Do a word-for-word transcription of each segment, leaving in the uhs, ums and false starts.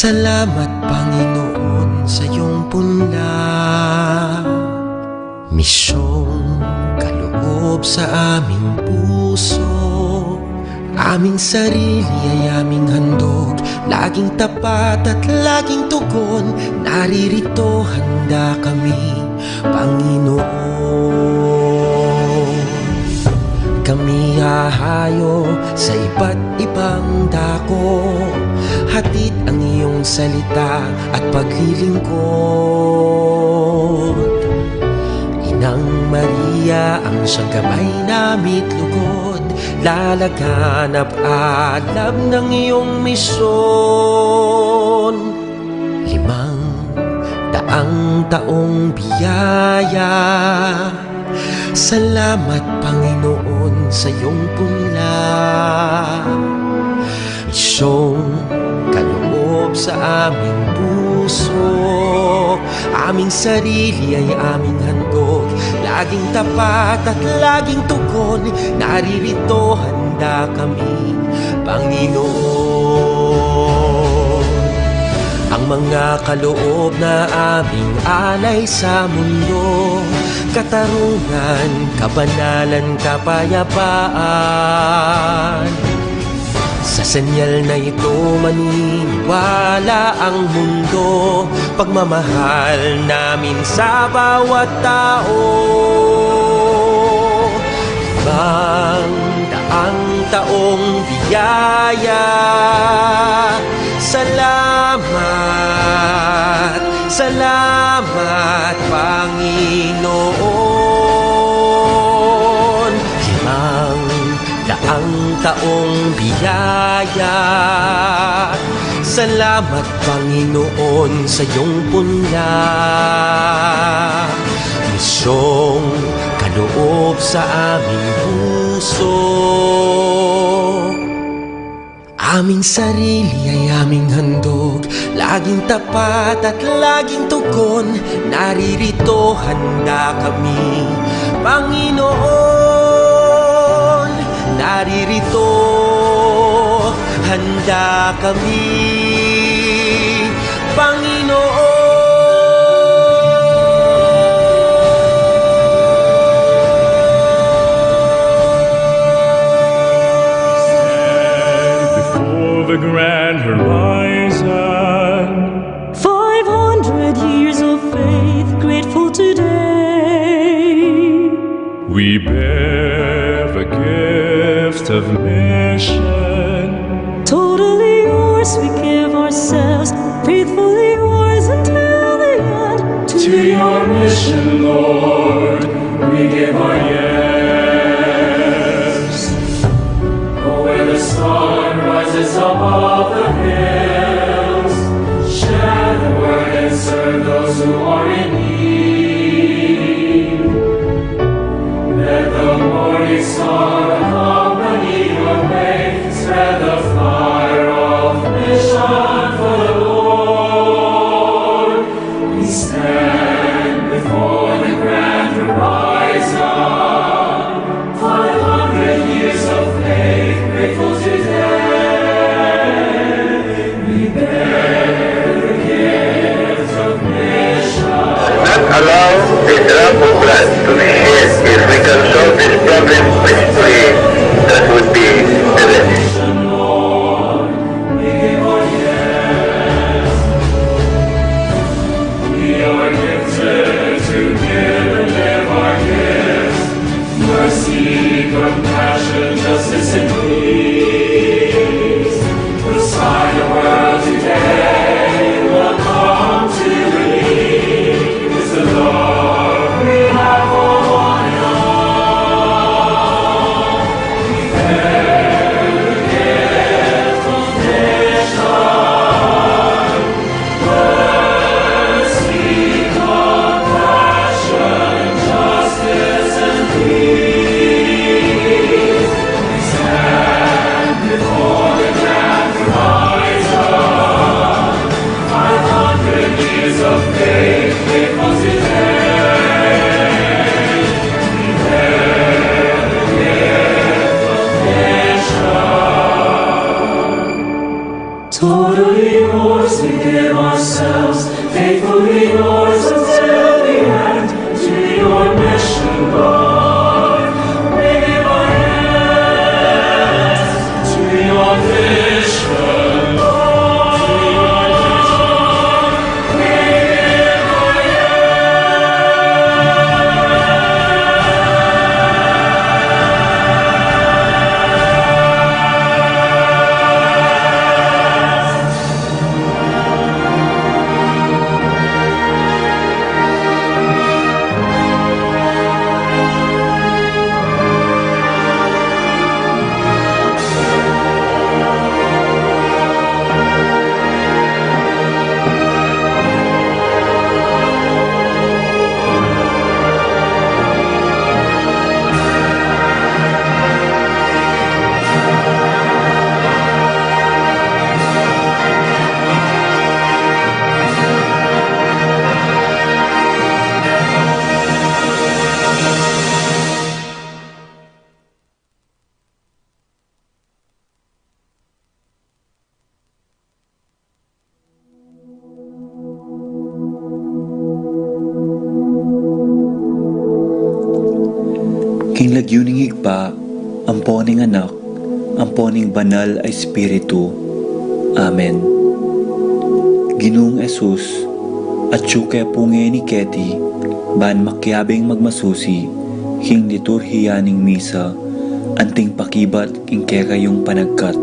Salamat, Panginoon, sa iyong punla. Misyong kaloob sa aming puso, aming sarili ay aming handog, laging tapat at laging tugon, naririto handa kami, Panginoon. Kami hahayo sa iba't ibang dako, hatid ang iyong salita at paglilingkod. Inang Maria, ang siyang gabay nami't lugod, lalaganap alam ng iyong misyon. Limang daang taong biyaya. Salamat, Panginoon, sa iyong punla. Misyong kaloob sa aming puso, aming sarili ay aming handog, laging tapat at laging tugon, naririto handa kami, Panginoon. Ang mga kaloob na aming alay sa mundo, katarungan, kabanalan, kapayapaan. Sa senyal na ito maniniwala ang mundo, pagmamahal namin sa bawat tao. Limang daang taong biyaya. Salamat, salamat, Panginoon. Limang daang taong biyaya. Salamat, Panginoon, sa iyong punla. Misyong kaloob sa aming puso, aming sarili ay aming handog, laging tapat at laging tugon, naririto handa kami, Panginoon. Naririto handa kami, Panginoon. Stand before the grand horizon. Five hundred years of faith, grateful today. We bear the gift of mission. Totally yours, we give ourselves, faithfully yours until the end. To your mission, Lord, we give our yes. Oh, where the sun rises above the hills, share the word and serve those who are in need. Let the morning star accompany your way, spread the fire of mission for the Lord. We stand before the grand horizon, five hundred years of faith, grateful today. Totally yours, we give ourselves, faithfully yours until the end, to your mission, Lord. We give our yes to your vision, Lord. King lagyu ning Ibpa, ampo ning Anak, ampo ning Banal a Espiritu. Amen. Ginung Jesus, atyu ke pu ngeni keti, ban makiabing magmasusi king liturhiya ning misa, anting pakibat king kekayung panagkat.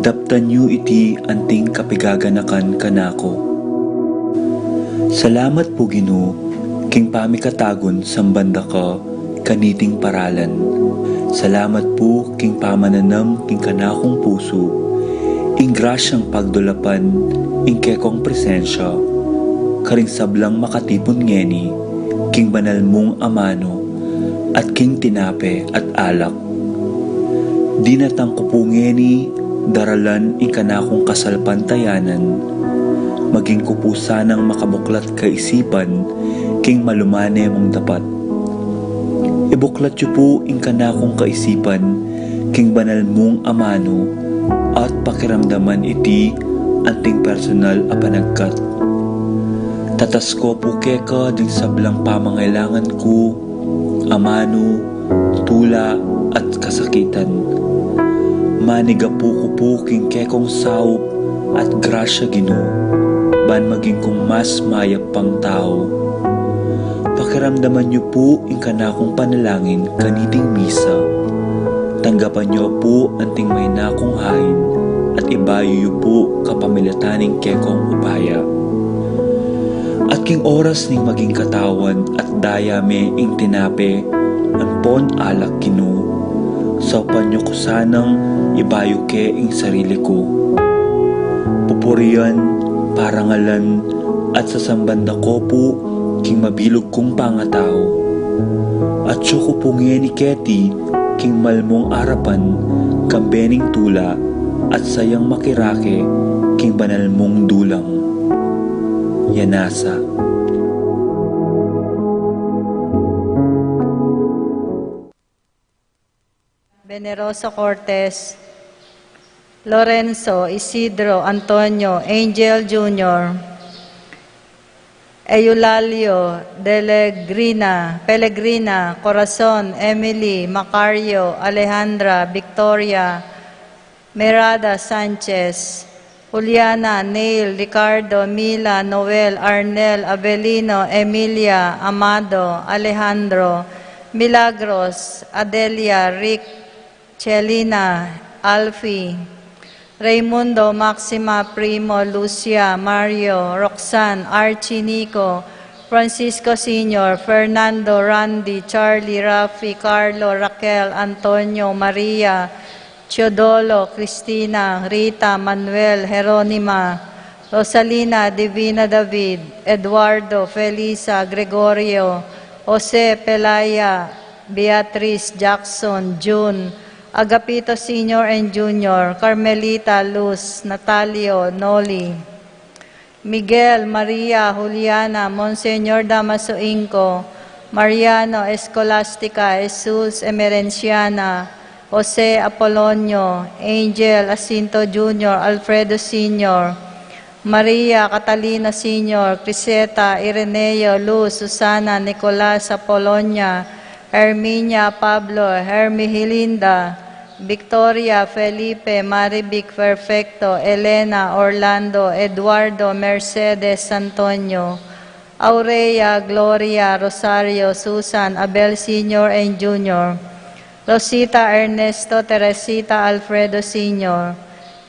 Daptan yu iti anting kapigaganakan kanaku. Salamat pu, Ginu, king pamikatagun samban da ka kaniting paralan. Salamat pu king pamananam king kanakung pusu ing grasyang pagdulapan ing kekong presensya karing sablang makatipun ngeni king banal mung amanu at king tinape at alak. Dinatang ku pu ngeni daralan ing kanakung kasalpantayanan, maging ku pu sanang makabuklat kaisipan king malumane mung dapat. Ibuklat yu pu ing kanakung kaisipan king banal mung amanu at pakiramdaman iti anting personal a panagkat. Tatas ku pu keka ding sablang pamangailangan ku, amanu, tula, at kasakitan. Manigapu ku pu king kekong saup at grasya, Ginu, ban maging kung mas mayap pang tau. Pakiramdaman yu pu ing kanakung panalangin kaniting misa. Tanggapan yu pu anting maina kung hain at ibayu yu pu kapamilatan ning kekong upaya. At king oras ning maging katawan at daya me ing tinape ampon alak, Ginu, saupan yu ku sanang ibayu ke ing sarili ku. Pupurian, parangalan, at sasamban da ko pu king mabilug kung pangatau. Atyu ku pu ngeni keti king malmung arapan, kambe ning tula at sayang makirake king banal mung dulang. Yanasa. Veneroso Cortes, Lorenzo, Isidro, Antonio, Angel Junior, Eulalio, Delegrina, Pellegrina, Corazon, Emily, Macario, Alejandra, Victoria, Merada, Sanchez, Juliana, Neil, Ricardo, Mila, Noel, Arnel, Avelino, Emilia, Amado, Alejandro, Milagros, Adelia, Rick, Chelina, Alfie, Raimundo, Maxima, Primo, Lucia, Mario, Roxanne, Archie, Nico, Francisco Senior, Fernando, Randy, Charlie, Rafi, Carlo, Raquel, Antonio, Maria, Teodolo, Cristina, Rita, Manuel, Jeronima, Rosalina, Divina, David, Eduardo, Felisa, Gregorio, Jose, Pelaya, Beatriz, Jackson, June, Agapito Senior and Junior, Carmelita, Luz, Natalio, Noli, Miguel, Maria, Juliana, Monseñor Damaso Inco, Mariano, Escolastica, Jesus, Emerenciana, Jose Apolonio, Angel Jacinto Junior, Alfredo Senior, Maria Catalina Senior, Criseta, Ireneo, Luz, Susana, Nicolas, Apolonia, Herminia, Pablo, Hermihilinda, Victoria, Felipe, Marivic, Perfecto, Elena, Orlando, Eduardo, Mercedes, Antonio, Aurea, Gloria, Rosario, Susan, Abel Senior and Junior, Rosita, Ernesto, Teresita, Alfredo Senior,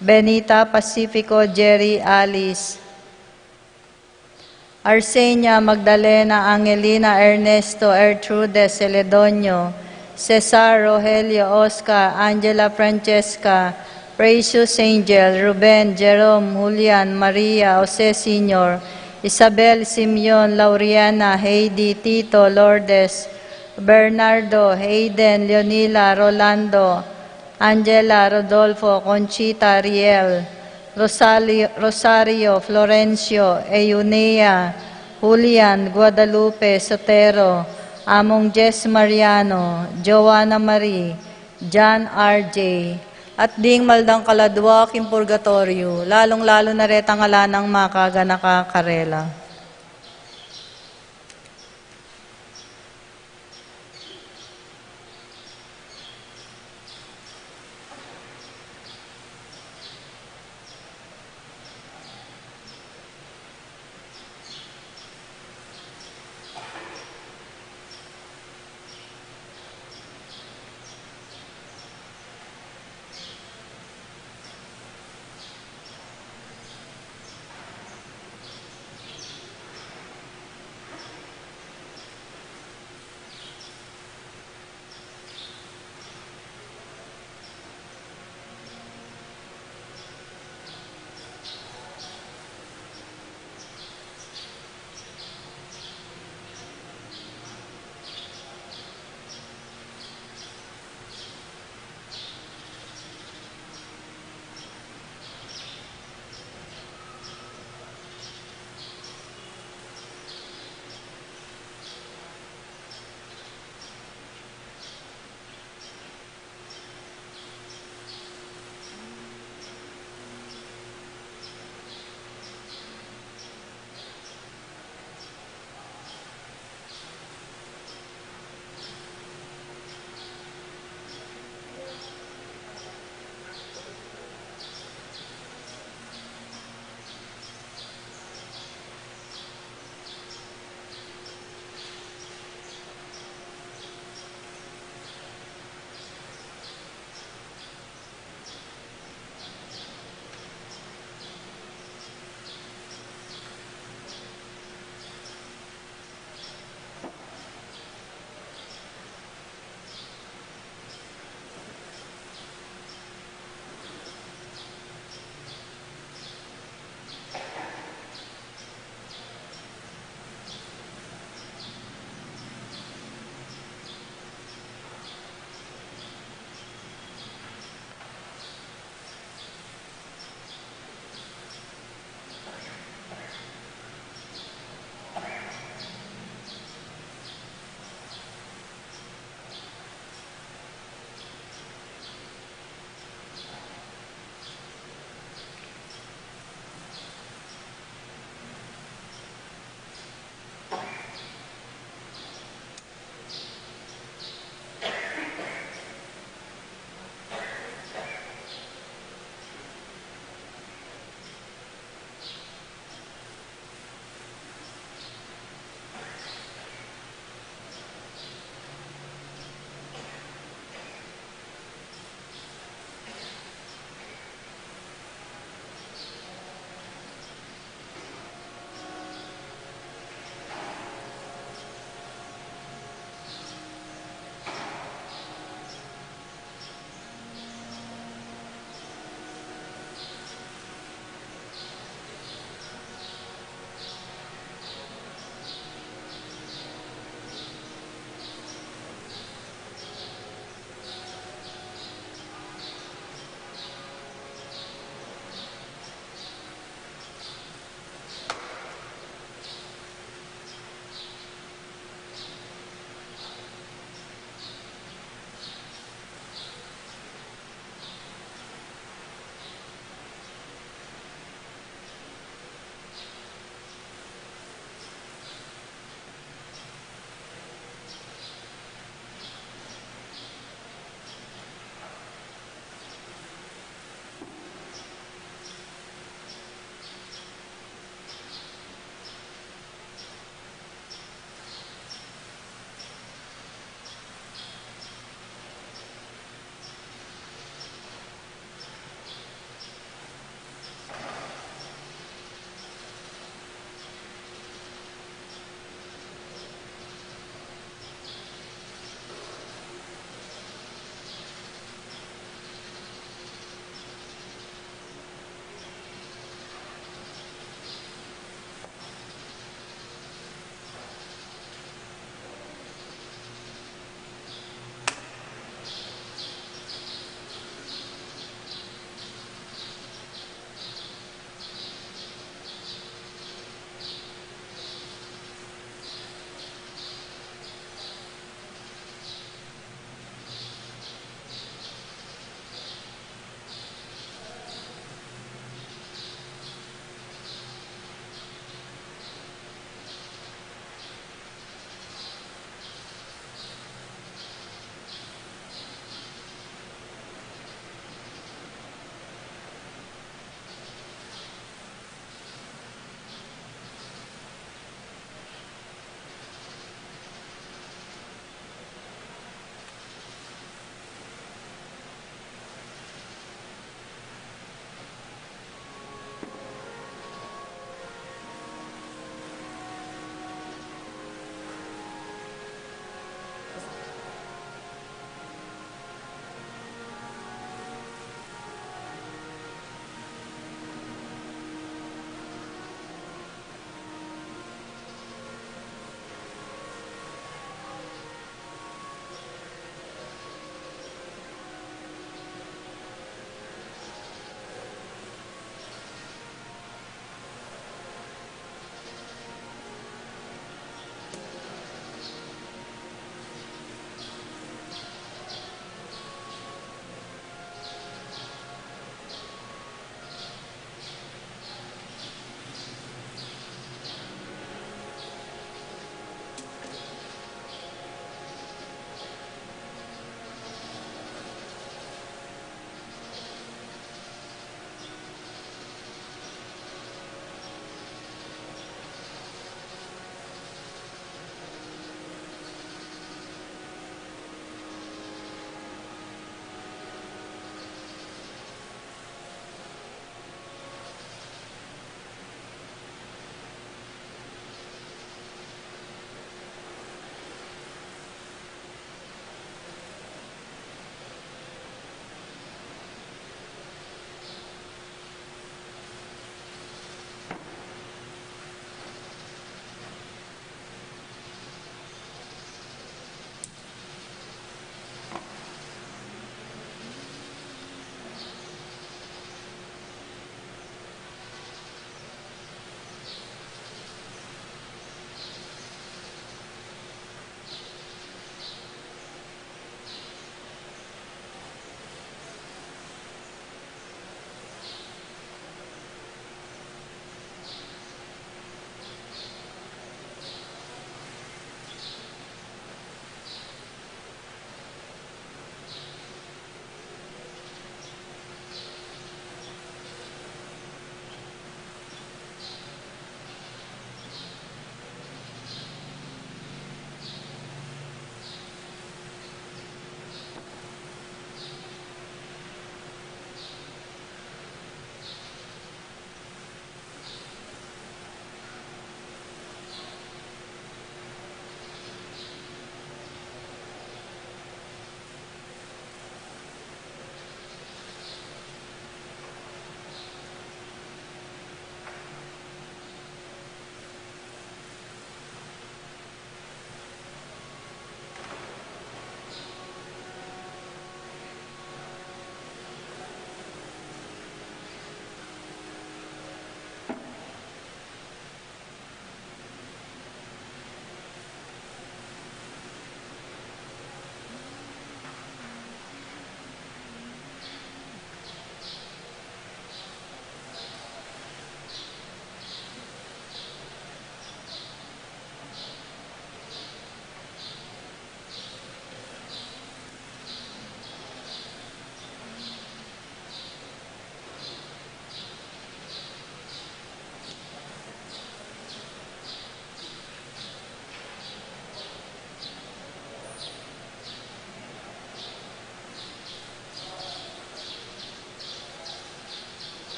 Benita, Pacifico, Jerry, Alice, Arsenia, Magdalena, Angelina, Ernesto, Ertrude, Celedonio, Cesar, Rogelio, Oscar, Angela, Francesca, Precious, Angel, Ruben, Jerome, Julian, Maria, Jose Senior, Isabel, Simeon, Lauriana, Heidi, Tito, Lourdes, Bernardo, Hayden, Leonila, Rolando, Angela, Rodolfo, Conchita, Riel, Rosalio, Rosario, Florencio, Eunea, Julian, Guadalupe, Sotero, Among Jess Mariano, Joanna Marie, John R J, at ding maldang kaladwa king purgatoryo, lalung-lalu na retang ala nang makaganaka karela.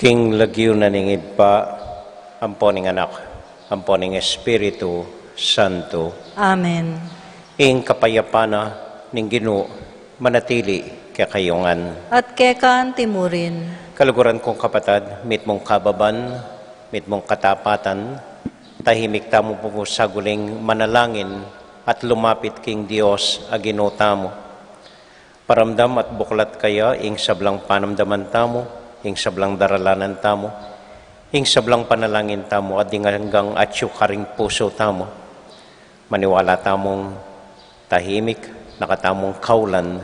King lagyu na ning Ibpa, ampo ning Anak, ampo ning Espiritu Santo. Amen. Ing kapayapan na ning Ginu manatili kekayu ngan. At keka naman murin. Kaluguran kung kapatad, mitmung kababan, mitmung katapatan, tahimik tamu pu saguling manalangin at lumapit king Dios a Ginu tamu. Paramdam at buklat kaya ing sablang panamdaman tamu, ing sablang daralanan tamu, ing sablang panalangin tamu, at ding anggang atyu karing pusu tamu. Maniwala tamung tahimik na katamung kaulan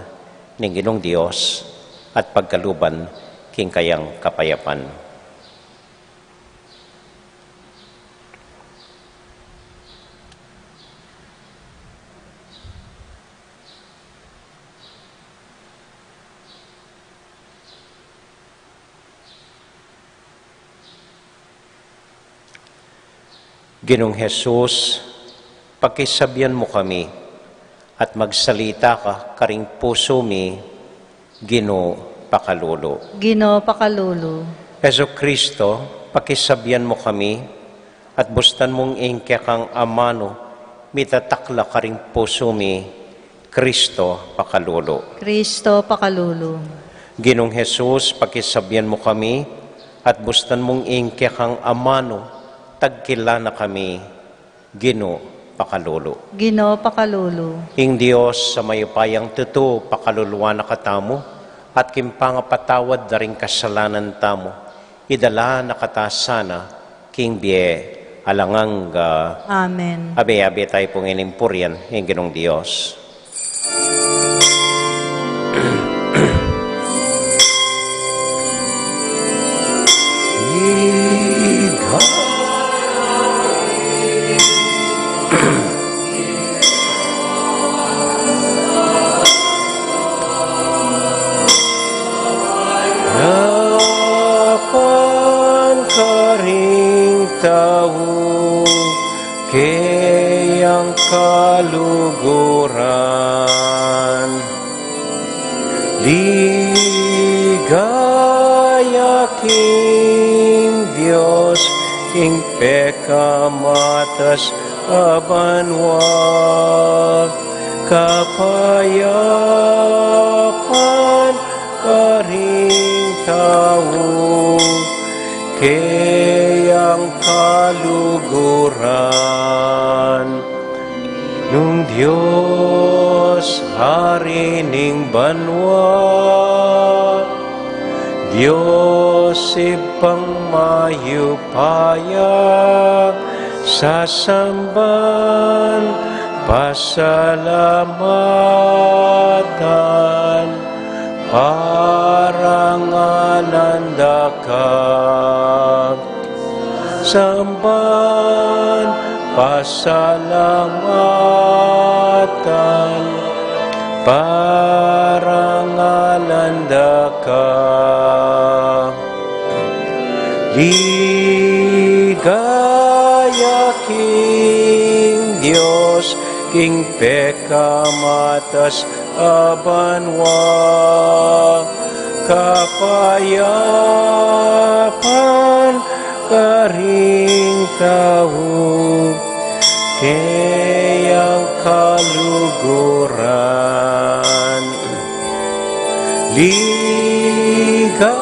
ning Ginung Dios at pagkaluban king kayang kapayapan. Ginung Jesus, pakisabian mu kami, at magsalita ka karing pusu mi, Ginu pakalulu. Ginu pakalulu. Jesu Kristo, pakisabian mu kami, at bustan mung ing kekang amanu mitatakla karing pusu mi, Kristo pakalulu. Kristo pakalulu. Ginung Jesus, pakisabian mu kami, at bustan mung ing kekang amanu tagkila na kami, Ginu pakalulu. Ginu pakalulu. Ing Dios a mayupayang tutu pakaluluan na katamu, at king pangapatawad da ring kasalanan tamu, idala na kata sana king bie alang angga. Amen. Abe-abe tayu pung inimpurian ing Ginung Dios. Napan karing tau keyang kaluguran. Ligaya king Dios, king pekamatas a banua, kapayapan karing tau keyang kaluguran. Nung Dios, Hari ning banua, Dios Ibpang mayupaya, sasamban, pasalamatan, parangalan da ka. Samban, pasalamatan, parangalan da ka. Ligaya king Dios, king pekamatas a banua, kapayapan karing tau keyang kaluguran. Ligaya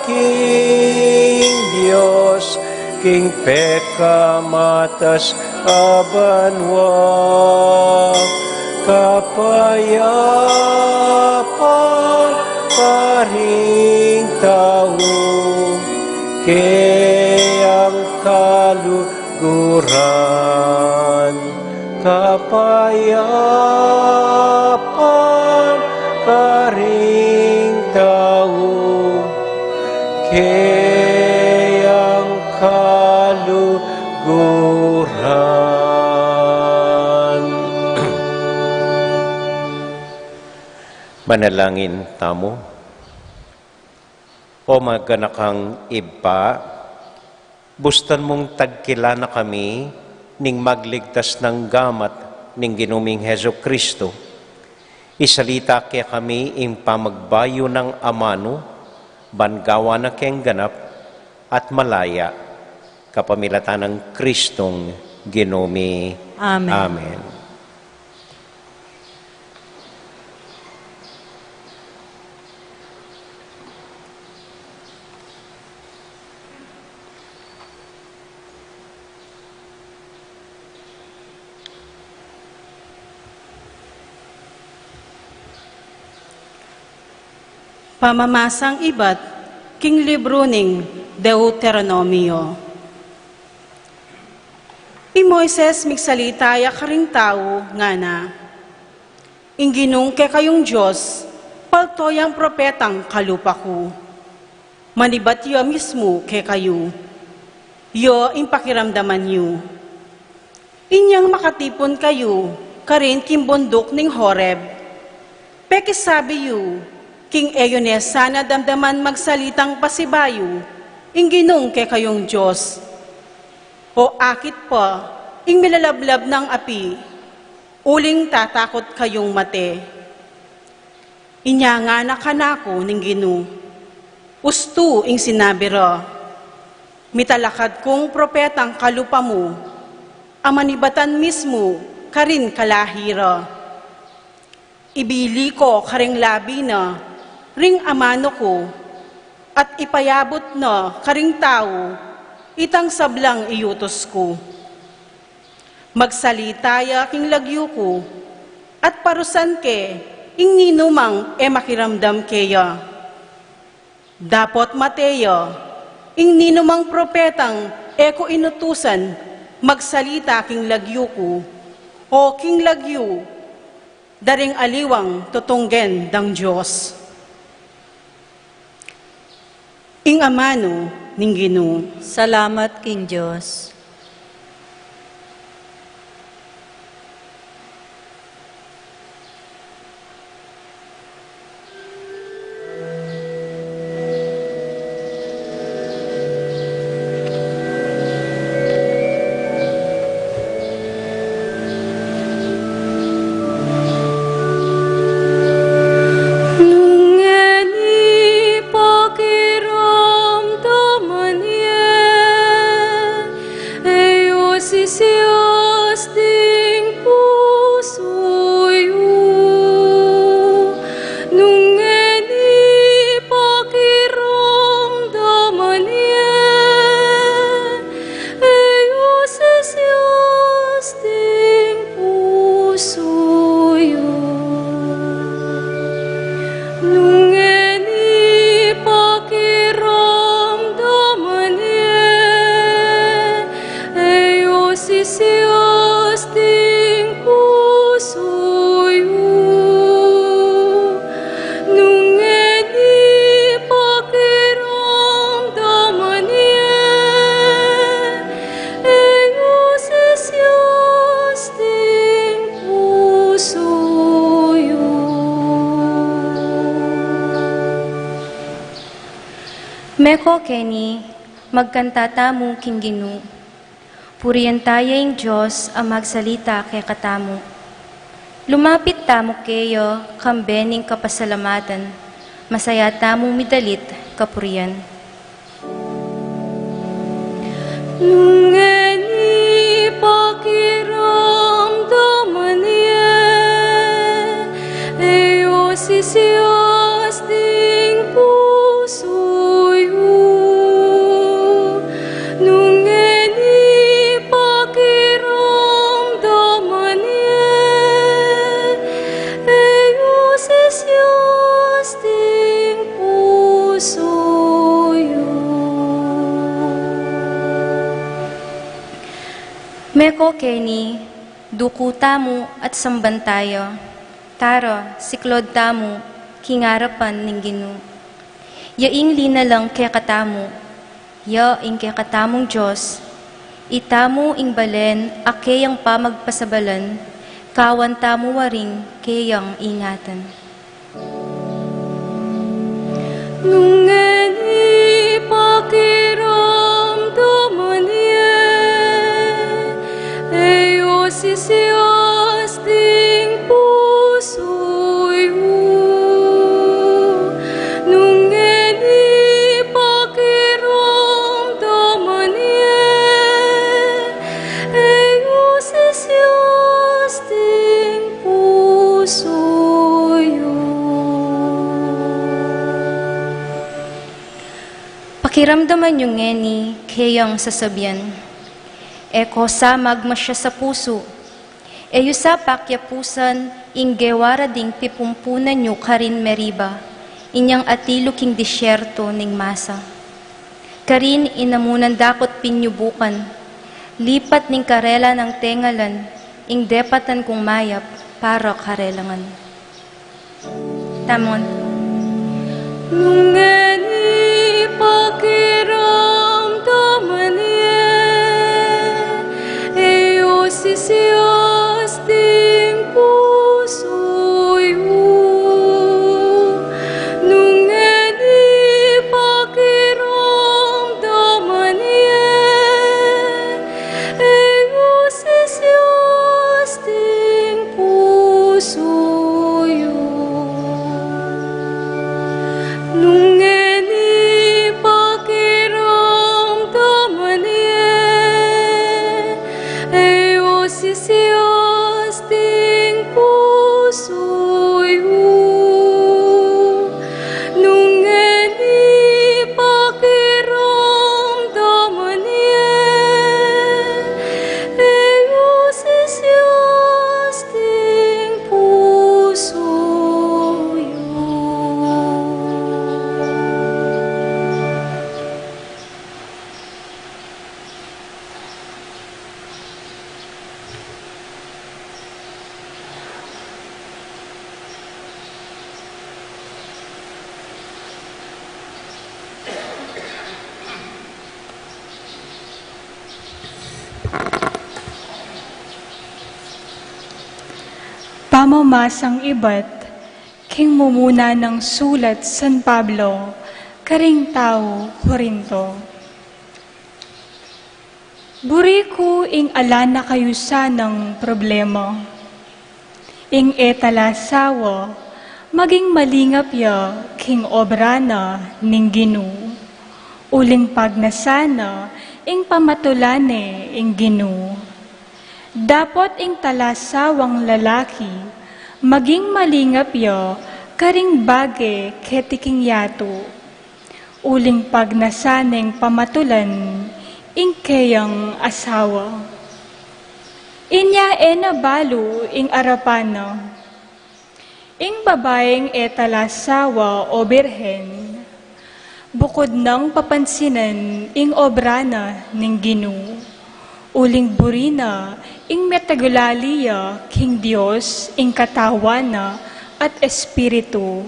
king Dios, king pekamatas a banua, kapayapan karing tau keyang kaluguran. Kapayapan karing tau keyang kaluguran. Manalangin tamu. O maganakang Ibpa, bustan mung tagkila na kami ning magligtas nang gamat ning Ginu ming Jesu Kristo. Isalita kekami ing pamagbayu nang amanu, ban gawa na keng ganap at malaya, kapamilatan nang Kristong Ginu mi. Amen. Amen. Pamamasang ibat king libru ning Deuteronomio. I Moises migsalita ya karing tau, ngana, Ing Ginung kekayung Dios, palto yang propetang kalupa ku. Manibat ya mismu kekayu. Ya ing pakiramdaman yu. Inyang makatipun kayu karin king bunduk ning Horeb, pekisabi yu, king e yu ne sana damdaman magsalitang pasibayu ing Ginung kekayung Dios, o akit pa ing milalablab nang api, uling tatakut kayung mate. Inya ngana kanaku ning Ginu, ustu ing sinabi ra, mitalakad kung propetang kalupa mu, a manibatan mismu karing kalahi ra. Ibili ko karing labi na ring amanu ku, at ipayabut na karing tau itang sablang iyutus ku. Magsalita ya king lagyu ku, at parusan ke ing ninumang e makiramdam keya. Dapot mate ya ing ninumang propetang e ku inutusan magsalita king lagyu ku, o king lagyu da ring aliwang tutunggen dang Dios. Ing amanu ning Ginu. Salamat king Dios. Nung ngeni pakiramdaman ye, e yu sisias ding pusu yu. Nung ngeni pakiramdaman ye, e yu sisias ding pusu yu. Nung ngeni pakiramdaman ye, e yu sisias ding pusu yu. Nung ngeni pakiramdaman ye, e yu sisias ding pusu yu. Meko keni, magkanta tamu king Ginu. Purian taya ing Dios a magsalita kekatamu. Lumapit tamu keya kambe ning kapasalamatan, masaya tamung midalit kapurian. Nung ngeni pakiramdaman ye, e yu sisias ding pusu yu. Nung ngeni pakiramdaman ye, e yu sisias ding pusu yu. Meko keni, duku tamu at samban taya. Tara, siklaud tamu king arapan ning Ginu. Ya ing linalang kekatamu, ya ing kekatamung Dios, itamu ing balen a keyang pamagpasabalan, kawan tamu waring keyang ingatan. Nung ngeni pakiramdaman ye, e yu sisias ding pusu yu. Nung ngeni Kiramdaman yu ngeni keyang sasabian, e ko sa magmasya sa pusu, e yu sa pakiapusan ing gewa ra ding pipumpunan yu karin Meriba, inyang atilu king disyerto ning Masa. Karin inamunan dakut pinyubukan, lipat ning karela nang tengalan, ing depatan kung mayap para karela ngan. Tamu ngan. Nung ngeni pakiramdaman ye, e yu sisias ding pusu yu. Nung ngeni pakiramdaman ye, e yu sisias ding pusu yu. Nung ngeni pakiramdaman ye, e yu sisias ding pusu yu. Nung ngeni pakiramdaman ye, e yu sisias ding pusu yu. Pamamasang ibat king mumuna nang sulat San Pablo karing tau Corinto. Buri ku ing ala na kayu sanang problema. Ing e talasawa, maging malingap ya king obra na ning Ginu. Uling pagnasan na ing pamatulan ne ing Ginu. Dapot ing talasawang lalaki, maging malingap ya karing bage keti king yatu. Uling pagnasan neng pamatulan ing keyang asawa. Inya e na balu ing arapan na. Ing babaing e talasawa o birhen, bukud nang papansinan ing obra na ning Ginu, uling buri na ing metagulali ya king Dios ing katawan na at espiritu.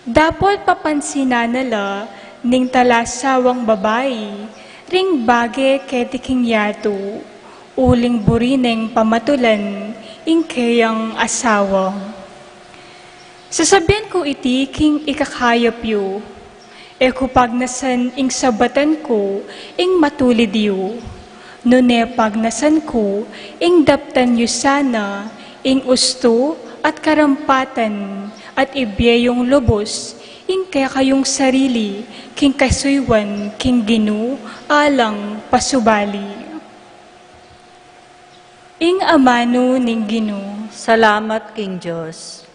Dapot papansinan na la ning talasawang babai ring bage keti king yatu, uling buri neng pamatulan ing keyang asawa. Sasabian ku iti king ikakayap yu, e ku pagnasan ing sabatan ku ing matulid yu. Nune pagnasan ku ing daptan yu sana ing ustu at karampatan at ibie yung lubus ing kekayung sarili king kasuyuan king Ginu alang pasubali. Ing amanu ning Ginu. Salamat king Dios.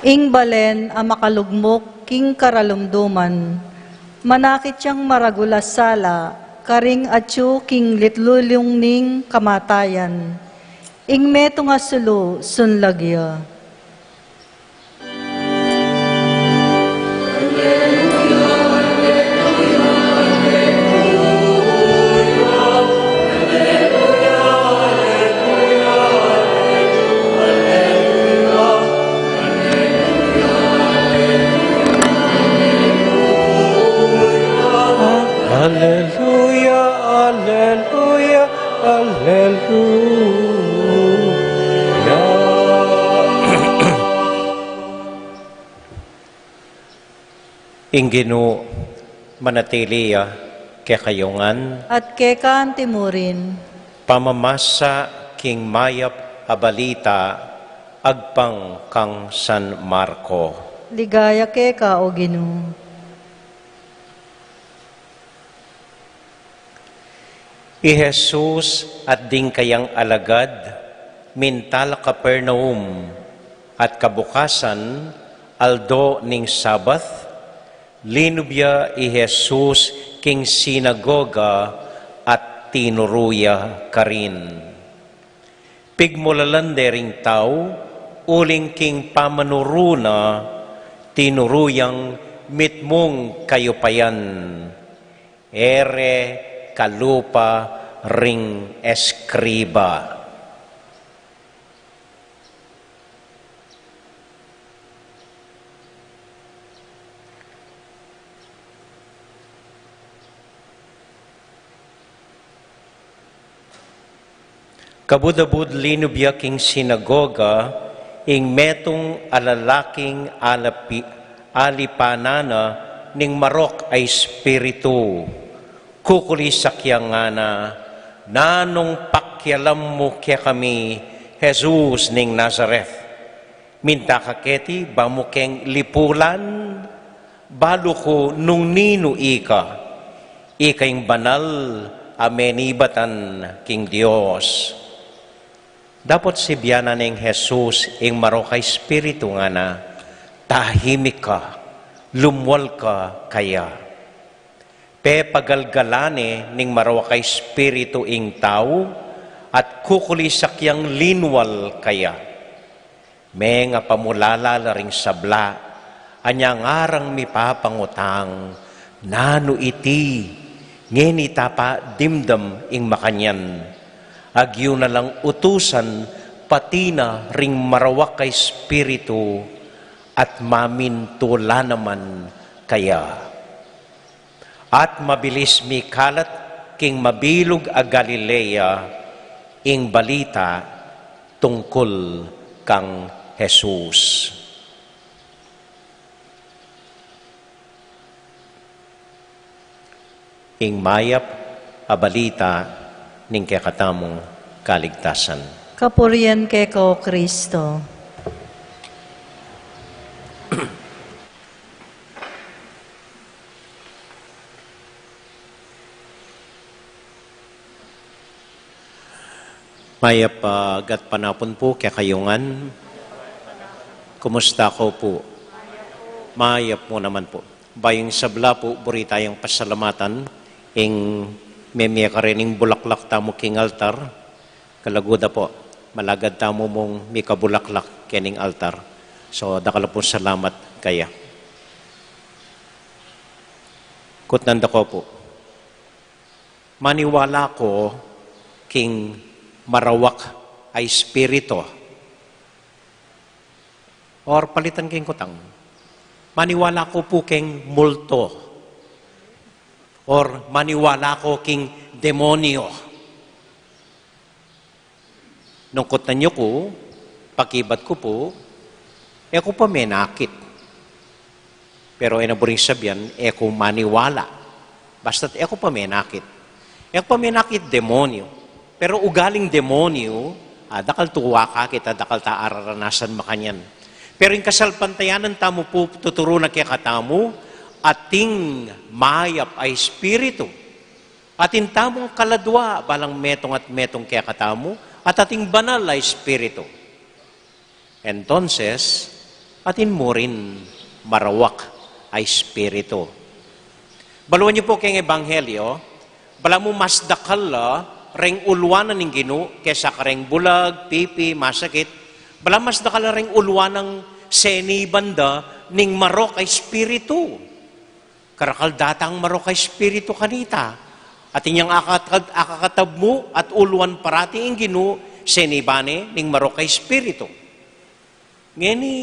Ing balen a makalugmuk king karalumduman, manakit yang maragul a sala karing atyu king litlulung ning kamatayan. Ing metung a sulu, sunlag ya. Aleluya, aleluya, aleluya. Ing Ginu manatili ya kekayu ngan. At keka antimurin. Pamamasa king mayap a balita agpang kang San Marco. Ligaya keka, o Ginu. I Jesus at ding kayang alagad minta la Capernaum, at kabukasan, aldo ning Sabat, linub ya i Jesus king sinagoga at tinuru ya karin. Pigmulalan de ring tau, uling king pamanuru na, tinuru yang mitmung kayupayan, e re kalupa ring eskriba. Kabud-abud linub ya king sinagoga ing metung a lalaking alapi-, alipanan na ning marok a espiritu. Kukulisak ya ngana, "Nanung pakialam mu kekami, Jesus ning Nazaret? Minta ka keti ba mu keng lipulan? Balu ku nung ninu ika. Ika ing banal a menibatan king Dios." Dapot sibianan neng Jesus ing marok a espiritu, ngana, "Tahimik ka, lumwal ka kaya." Pepagalgalan ne ning marok a espiritu ing tau, at kukulisak yang linwal kaya. Mengapamulala la ring sabla, anya ngarang mipapangutang, "Nanu iti? Ngeni ta pa dimdam ing makanyan? Agyu na lang utusan pati na ring marawak a espiritu, at mamintu la naman kaya." At mabilis mikalat king mabilug a Galilea ing balita tungkul kang Jesus. Ing mayap a balita ning kekatamung kaligtasan. Kapurian keka, o Kristo. Mayap a gatpanapun pu kekayu ngan. Kumusta ko pu? Mayap mu naman pu. Bayu ing sabla pu, buri tayang pasalamatan ing memie karening bulaklak tamu king altar. Kalaguda pu, malagad tamu mung mikabulaklak kening altar. So, dakal pung salamat kaya. Kutnan da ko pu. Maniwala ko king marawak a espiritu. Or palitan king kutang, maniwala ko pu king multo. Or maniwala ko king demonyo. Nung kutnan yu ku, pakibat ku pu, e ku pa menakit. Pero e na buring sabian, e ku maniwala. Basta't e ku pa menakit. E ku pa menakit demonyo. Pero ugaling demonyo, a, dakal tuwa kakit, a, dakal ta araranasan makanyan. Pero ing kasalpantayanan tamu pu, tuturu na kekatamu, ating mayap a espiritu. Atin tamung kaladua, balang metung at metung kekatamu, at ating banal a espiritu. Entonces, atin mu rin marawak a espiritu. Baluan yu pu keng ebanghelyo, balamu mas dakal la reng uluanan ning Ginu kesa kareng bulag, pipi, masakit, balamu mas dakal la reng uluanan seniban da ning marok a espiritu. Karakal datang marok a espiritu kanita. Atin yang akakat-, akakatab mu at uluan parati ing Ginu, seniban ne ning marok a espiritu. Ngeni,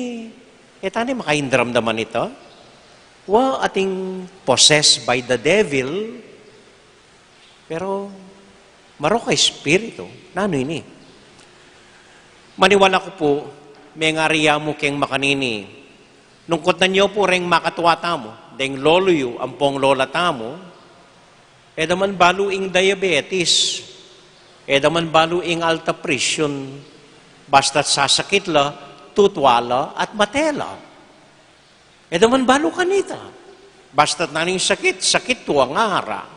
e ta ne makaindramdaman ita. Wa, ating possessed by the devil. Pero marok a espiritu, nanu ini? Maniwala ku pu, mengari ya mu keng makanini. Nung kutnan yu pu reng makatua tamu, Deng lolo yu ampong lola tamu, e da man balu ing diabetes, e da man balu ing alta presyon, basta't sasakit la, tutwa la, at mate la. E da man balu kanita, basta't naning sakit, sakit tua ngara,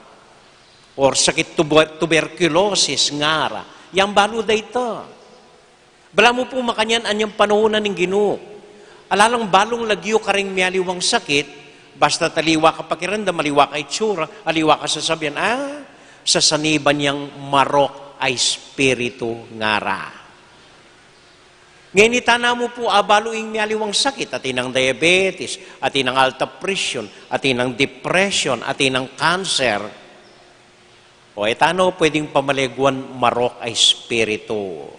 or sakit tuber-, tuberculosis ngara, yang balu da ita. Balamu pu makanyan anyang panaun na ning Ginu. Ala lang balung lagyu karing mialiwang sakit, basta't aliwa ka pakiramdam, aliwa ka itsura, aliwa ka sasabian, ah, sasaniban yang marok a espiritu ngara. Ngeni tana mu pu abalu ing mialiwang sakit, atin nang diabetes, atin nang alta presyon, atin nang depression, atin nang cancer. O, e tana pwedeng pamaleguan marok a espiritu.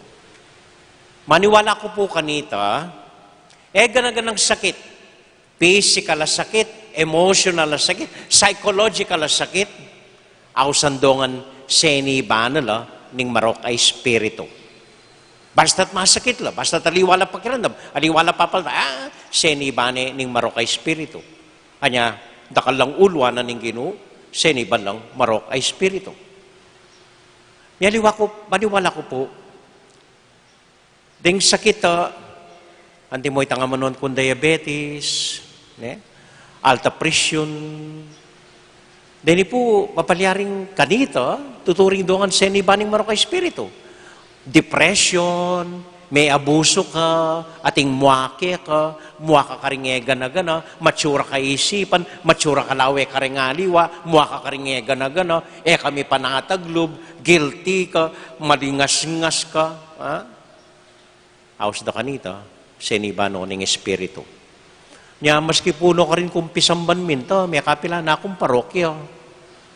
Maniwala ku pu kanita, e gana-ganang sakit, physical a sakit, emotional a sakit, psychological a sakit, ausan dongan seniban na la ning marok a espiritu. Basta't masakit la, basta't aliwa la pakiramdam, aliwa la papalta, ah, seniban ne ning marok a espiritu. Anya, dakal lang uluan na ning Ginu, seniban lang marok a espiritu. Mialiwa ku, maniwala ku pu, deng sakit a, antimo itang amanuan kung diabetes, ne? Alta presyon. Deni pu, papalyaring kanita, tuturing dongan seniban ning marok a espiritu. Depression, meabusu ka, ating muake ka, muaka karing e gana-gana, matsura ka isipan, matsura ka lawe karing aliwa, muaka karing e gana-gana, e ka mipanataglub, guilty ka, malingas-ngas ka, ha? Aus da kanita, seniban no ning espiritu. Nya, maski pu no karin kung pisamban minta, mekapila na kung parokya.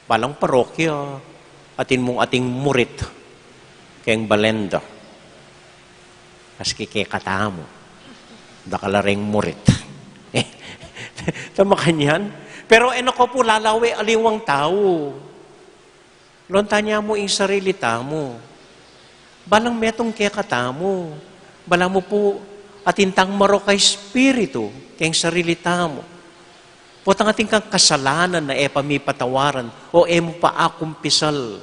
Balang parokya, atin mung ating murit, keng balen da. Maski kekatamu, dakal la reng murit. Ta makanyan, pero e na ko pu lalawe aliwang tau. Lontanya mu ing sarili tamu. Balang metung kekatamu. Balamu pu atin tang marok a espiritu keng sarili tamu. Potang atin kang kasalanan na e pa mipatawaran o e mu pa akumpisal.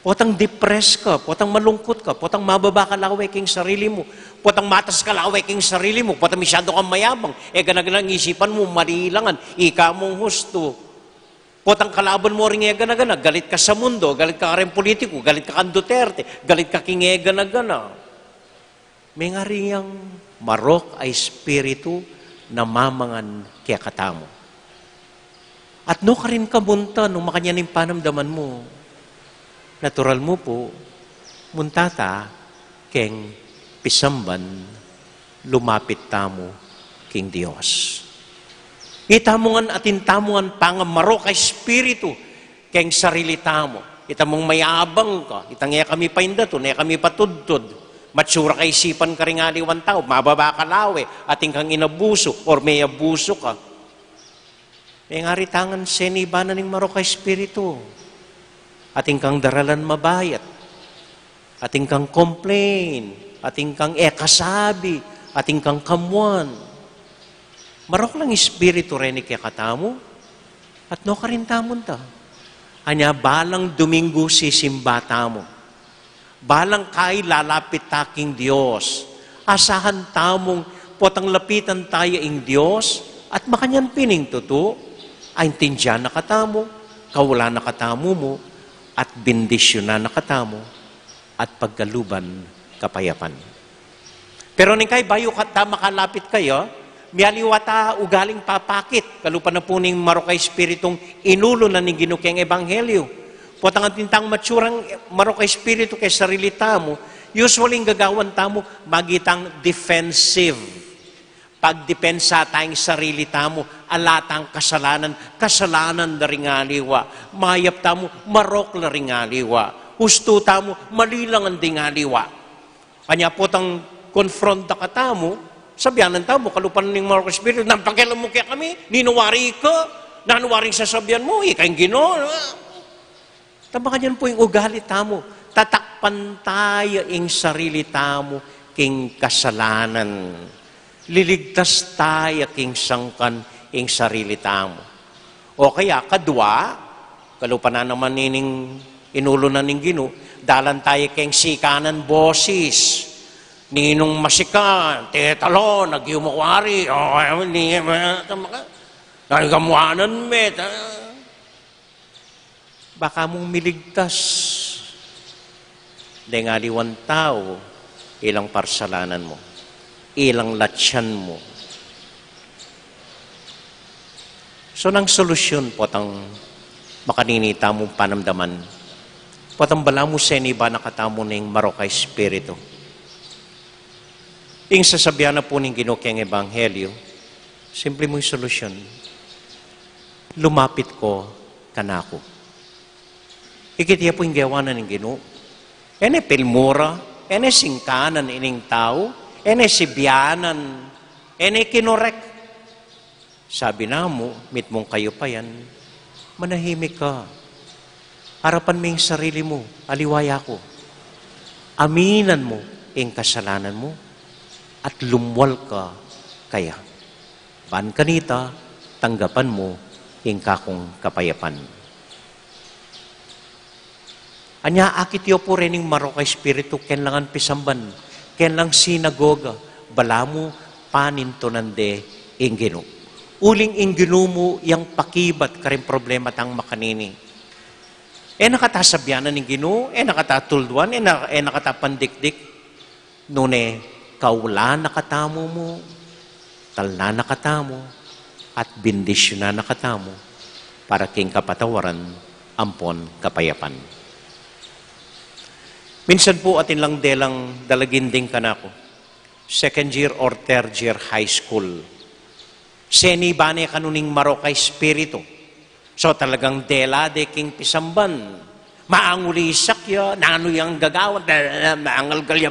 Potang depressed ka, potang malungkut ka, potang mababa ka lawe keng sarili mu, potang matas ka lawe keng sarili mu, potang masyadu kang mayabang, e gana-gana ing isipan mu, mali langan, ika mung hustu. Potang kalaban mu ring e gana-gana, galit ka sa mundo, galit ka kareng politiku, galit ka kang Duterte, galit ka king e gana-gana. Mengari yang marok a espiritu na mamangan kekatamu. At no karin ka munta nung makanyan ing panamdaman mu, natural mu pu, munta ta keng pisamban, lumapit tamu king Dios. Ita mu ngan atin tamu ngan pangamarok a espiritu keng sarili tamu. Ita mung mayabang ka, itang e ka mipaindatu, e ka mipatudtud, matsura ka isipan karing aliwang tau, mababa ka lawe, atin kang inabusu, or meabusu ka. Mengari ta ngan seniban na ning marok a espiritu. Atin kang daralan mabayat. Atin kang complain. Atin kang e kasabi. Atin kang kamuan. Marok lang espiritu reni kekatamu. At no karin tamu nta. Anya balang Duminggu sisimba tamu. Balang kai lalapit ta king Dios. Asahan tamung potang lapitan ta ya ing Dios, at makanyan pin ing tutu, aintindian na katamu, kaulan na katamu mu, at bendisyunan na katamu, at pagkaluban kapayapan. Pero neng kai bayu ka ta makalapit kaya, mialiwa ta ugaling papakit, kalupa na pu ning marok a espiritung inulu na ning Ginu keng ebanghelyu. Potang atin tang matsurang marok a espiritu keng sarili tamu, usually ing gagawan tamu, magitang defensive. Pagdepensa ta ing sarili tamu, ala tang kasalanan, kasalanan da ring aliwa, mayap tamu, marok la ring aliwa, hustu tamu, mali la ngan ding aliwa. Anya potang confront da katamu, sabianan tamu, kalupa na ning marok a espiritu, nanu pakialam mu kekami, ninu wari ka, nanu waring sasabian mu, ika ing Ginu. Ta makanyan pu ing ugali tamu, tatakpan ta ya ing sarili tamu king kasalanan. Liligtas ta ya king sangkan ing sarili tamu. O kaya, kadwa, kalupa na naman ining inulu na ning Ginu, dalan tayu keng sikanan bosis. Ninung masikan, tetalon, agyum o wari, o, ni, tama ka? Nagamuanan met, ah. Baka mung miligtas. Deng aliwang tau, ilang parsalanan mu, ilang latyan mu. So, nang solusyun potang makanini tamung panamdaman, potang balamu seniba na katamu ning marok a espiritu. Ing sasabian na pu ning Ginu keng ebanghelyu, simple mung solusyun, lumapit ko kanaku. Ikit ya pu ing gewa na ning Ginu. E ne pilmura, e ne singkanan ining tau, e ne sibianan, e ne kinorek. Sabi na mu, mitmung kayupayan, manahimik ka. Arapan mu ing sarili mu, aliwa ya ku. Aminan mu ing kasalanan mu, at lumwal ka kaya. Ban kanita, tanggapan mu ing kakung kapayapan. Anya, akit yu pu rening marok a espiritu, keng langan pisamban, keng lang sinagoga, balamu panintunan de ing Ginu. Uling ing Ginu mu yang pakibat karing problema tang makanini. E na kata sabianan ning Ginu, e na kata tulduan, e na, e na kata pandikdik. Nune, kaulan na katamu mu, talnan na katamu, at bendisyunan na katamu, para king kapatawaran ampon kapayapan. Minsan pu atin lang delang dalaginding kanaku, second year or third year high school. Seniba ne kanu ning marok a espiritu. So talagang dela de king pisamban. Maangulisak ya, nanu yang gagawan, maangalgal ya,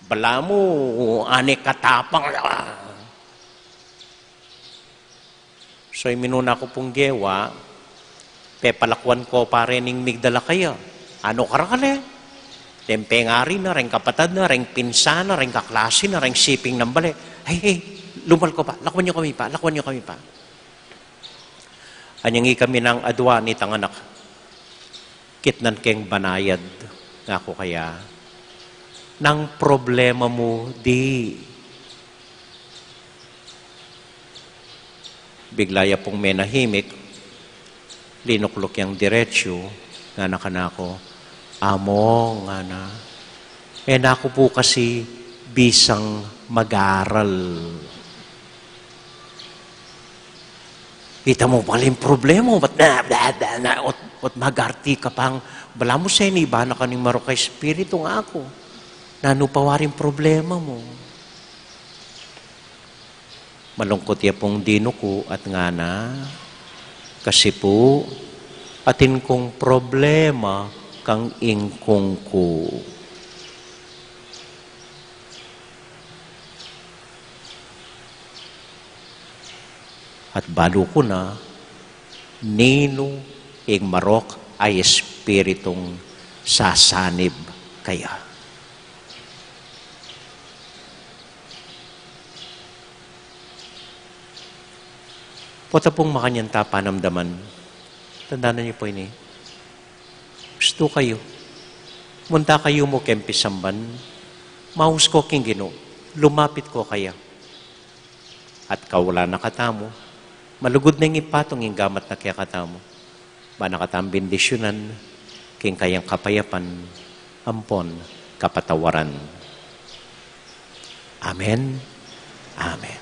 balamu, ane katapang. So, iminuna ku pung gewa, pepalakuan ko pa rening migdala kaya. Ano karakal e? Reng pengari na, reng kapatad na, reng pinsan na, reng kaklasi na, reng siping nang bale. Hey, hey, lumal ko pa, lakuan yu kami pa, lakuan yu kami pa. Anyang ikami nang adua nitang anak. Kitnan keng banayad, ngaku kaya. Nang problema mu di. Bigla ya pung menahimik, linukluk yang diretsu, ngana kanaku, Among, ngana, e na ku pu kasi bisang mag-aral. Ita mu pala ing problema mu, ba't na, na, na, na, ot, ot mag-arti ka pang, balamu seniba na ka ning marok a espiritu, ngaku. Nanu pa waring problema mu? Malungkut ya pung dinuku at ngana, kasi pu, atin kung problema kang ingkung ku. At balu ku na, ninu ing marok a espiritung sasanib kaya. Pota pung makanyan ta panamdaman. Tandanan yu pu ini. Gustu kayu. Munta kayu mu keng pisamban. Maus ko king Ginu. Lumapit ko kaya. At kaulan na katamu. Malugud na ing ipatung ing gamat na kekatamu. Ba na katang bendisyunan, king kayang kapayapan, ampon kapatawaran. Amen. Amen.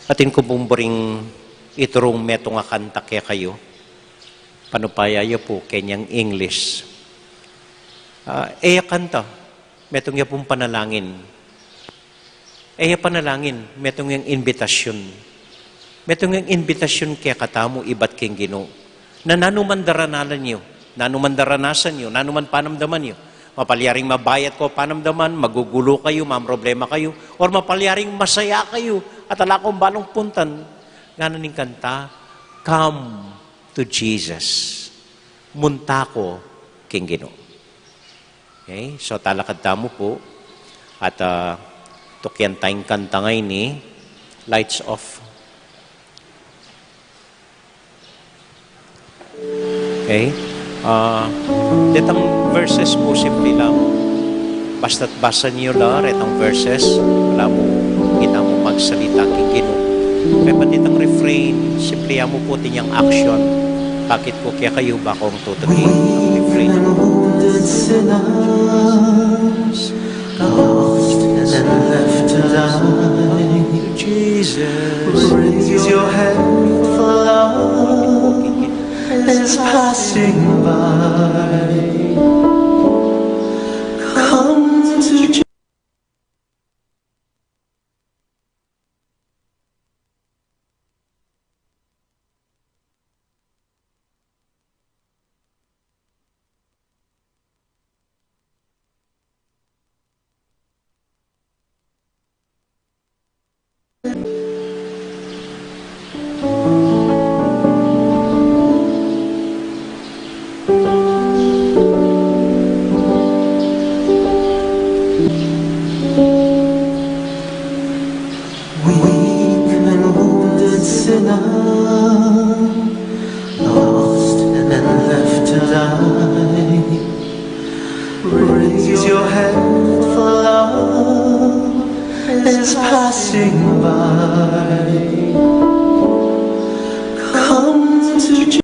Atin ku pung buring iturung metung a kanta kekayu, panupaya yu pu kenyang English. Ah, e ya kanta, metung ya pung panalangin. E ya panalangin, metung yang imbitasyun. Metung yang imbitasyun kekatamu ibat king Ginu. Na nanu man daranalan yu, nanu man daranasan yu, nanu man panamdaman yu. Mapalyaring mabayat ko panamdaman, magugulu kayu, mamroblema kayu, or mapalyaring masaya kayu, at ala kong balung puntan. Ngana ning kanta, "Come to Jesus." Munta ko king Ginu. Okay? So, talakad tamu pu. At, ah, tukyan tayang kanta ngeni, Lights of Okay? Ah, detang verses pu, simple la mu. Basta't basa yu la retang verses, ala mu, kitamu magsalita king Ginu. Kaya pati itang refrain, simple mu pu, atin yang action. Bakit pu kaya kayu bakung tutuki itang refrain? Weak and wounded sinners, lost and left to die. Jesus, raise your hand, for love is passing by. Come to Je- Weak and wounded sinner, lost and left to die. Raise your hand, for love is passing by. Come to Je-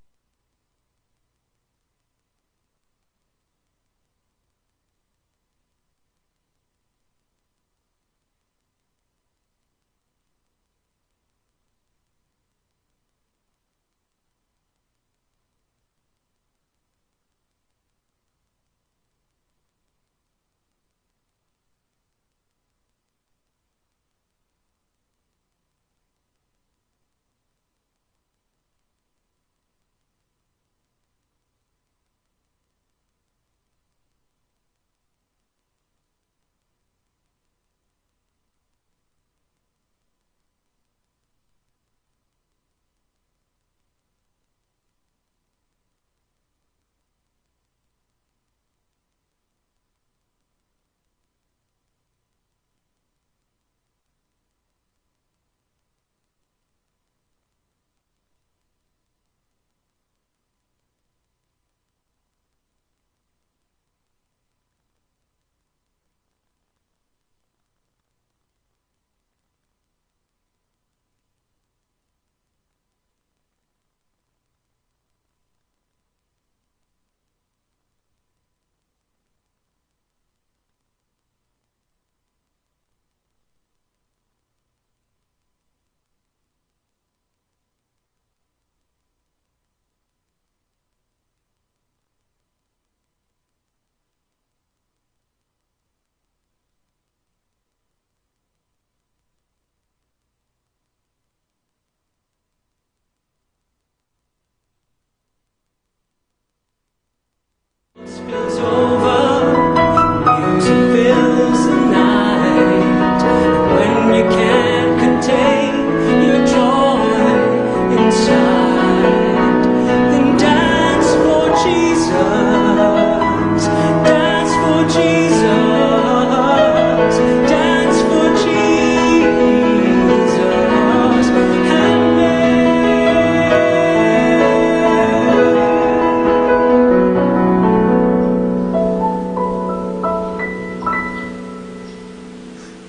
Spills over, music fills the night. When you can't contain your joy inside, then dance for Jesus. Dance for Jesus. Dance for Jesus.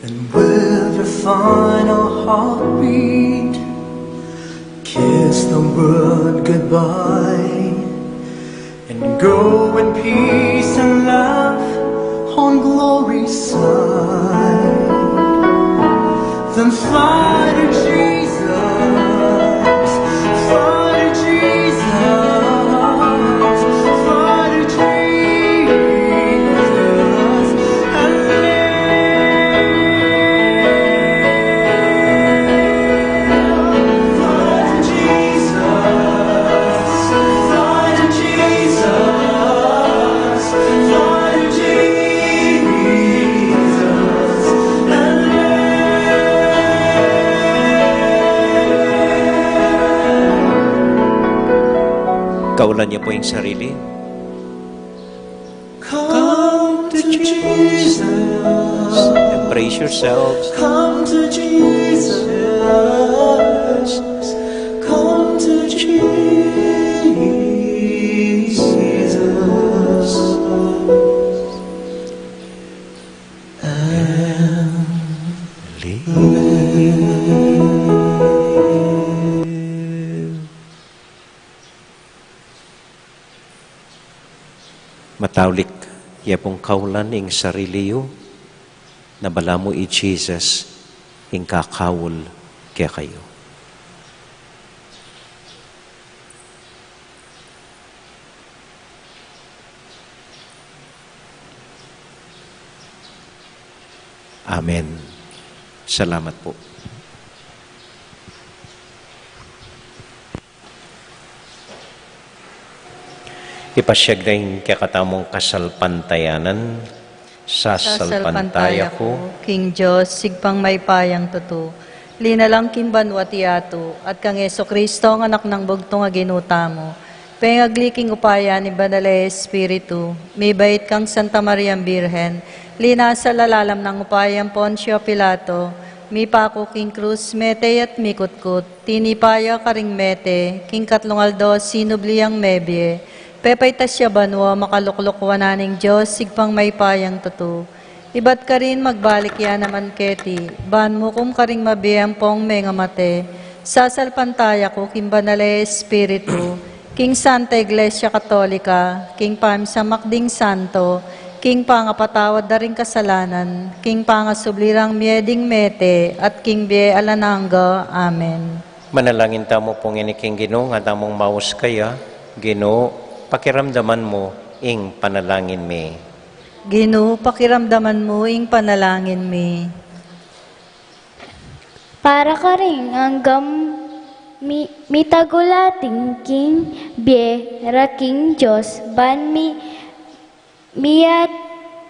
And with your final heartbeat, kiss the world goodbye and go in peace and laugh on glory's side. Then fly to Jesus, fly to Jesus, fly to Jesus, and live. Fly to Jesus, fly to Jesus, fly to Jesus, and live. Kaulan niyo po yung sarili. Come to Jesus. Embrace yourselves. Come to Jesus. Come to Jesus. Mataulik ye pung kaulan ing sarili yu, na balamu i Jesus ing kakaul kekayu. Amen. Salamat pu. Ipasiag da ing kekatamung kasalpantayanan. Sasalpantaya ku king Dios, Ibpang mayupayang tutu, linalang king banua at yatu, at kang Jesucristo, a Anak nang bugtung a Ginu tamu, pengagli king upaya ning Banal a Espiritu, mibait kang Santa Mariang Birhen, linasa lalam ning upaya nang Poncio Pilato, mipaku king krus, mete at mikutkut, tinipa ya karing mete, king katlung aldo sinubli yang mebie, pepaitas ya banua, makalukluk wanan ning Dios, Ibpang mayupayang tutu. Ibat karin magbalik ya naman keti, ban mukum karing mabie ampong mengamate. Sasalpantaya ku king Banal a Espiritu, king Santa Iglesia Katolika, king pamisamak ding santo, king pangapatawad da ring kasalanan, king pangasubli rang mie ding mete, at king bie alang angga. Amen. Manalangin tamu pu ngeni king Ginu, nga tamung maus kaya. Ginu, pakiramdaman mu ing panalangin mi. Ginu, pakiramdaman mu ing panalangin mi. Para karing anggang mi-, mitagulating king bie ra king Dios, ban mi-, miat-,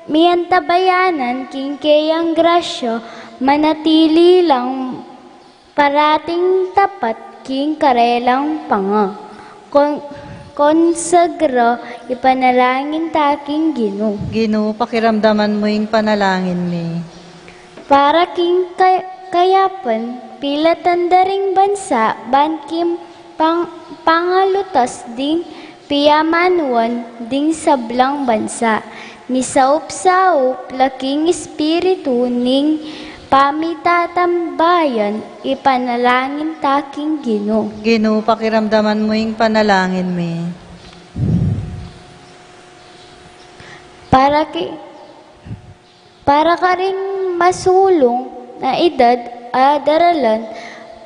miantabayanan king keyang grasya, manatili lang parating tapat king karelang panga. Kon-, konsagra, ipanalangin ta king Ginu. Ginu, pakiramdaman mu ing panalangin mi. Para king kay-, kayapan, pilatan da ring bansa, ban king pang-, pangalutas ding piyamanuan ding sablang bansa. Misaup-saup la king espiritu ning pamitatambayan, ipanalangin ta king Ginu. Ginu, pakiramdaman mu ing panalangin mi. Para ki-, Para karing masulung a idad a daralan,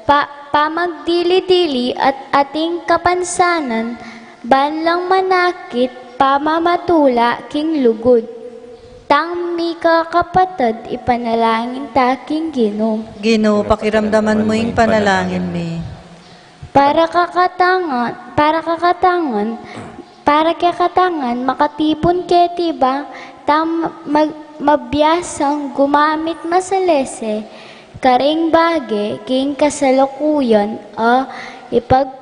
pa-, pamagdili-dili at ating kapansanan, ban lang manakit pamamatula king lugud. Tang mikakapatad, ipanalangin ta king Ginu. Ginu, pakiramdaman mu ing panalangin mi. Para kakatangan, para kakatangan, para kekatangan makatipun keti ba tang mag-, mabiasang gumamit masalese karing bage king kasalukuyan a ipag-,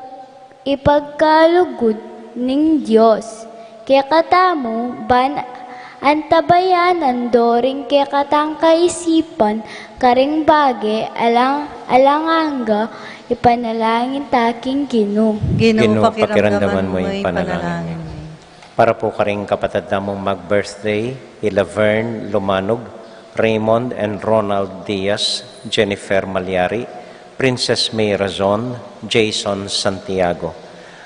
ipagkalugud ning Dios kekatamu, ban antabayanan do ring kekatang kaisipan karing bage alang, alang angga, ipanalangin ta king Ginu. Ginu, pakiramdaman mu ing panalangin mi. Para pu karing kapatad tamung mag-birthday, i Laverne Lumanog, Raymond and Ronald Diaz, Jennifer Malyari, Princess May Razon, Jason Santiago.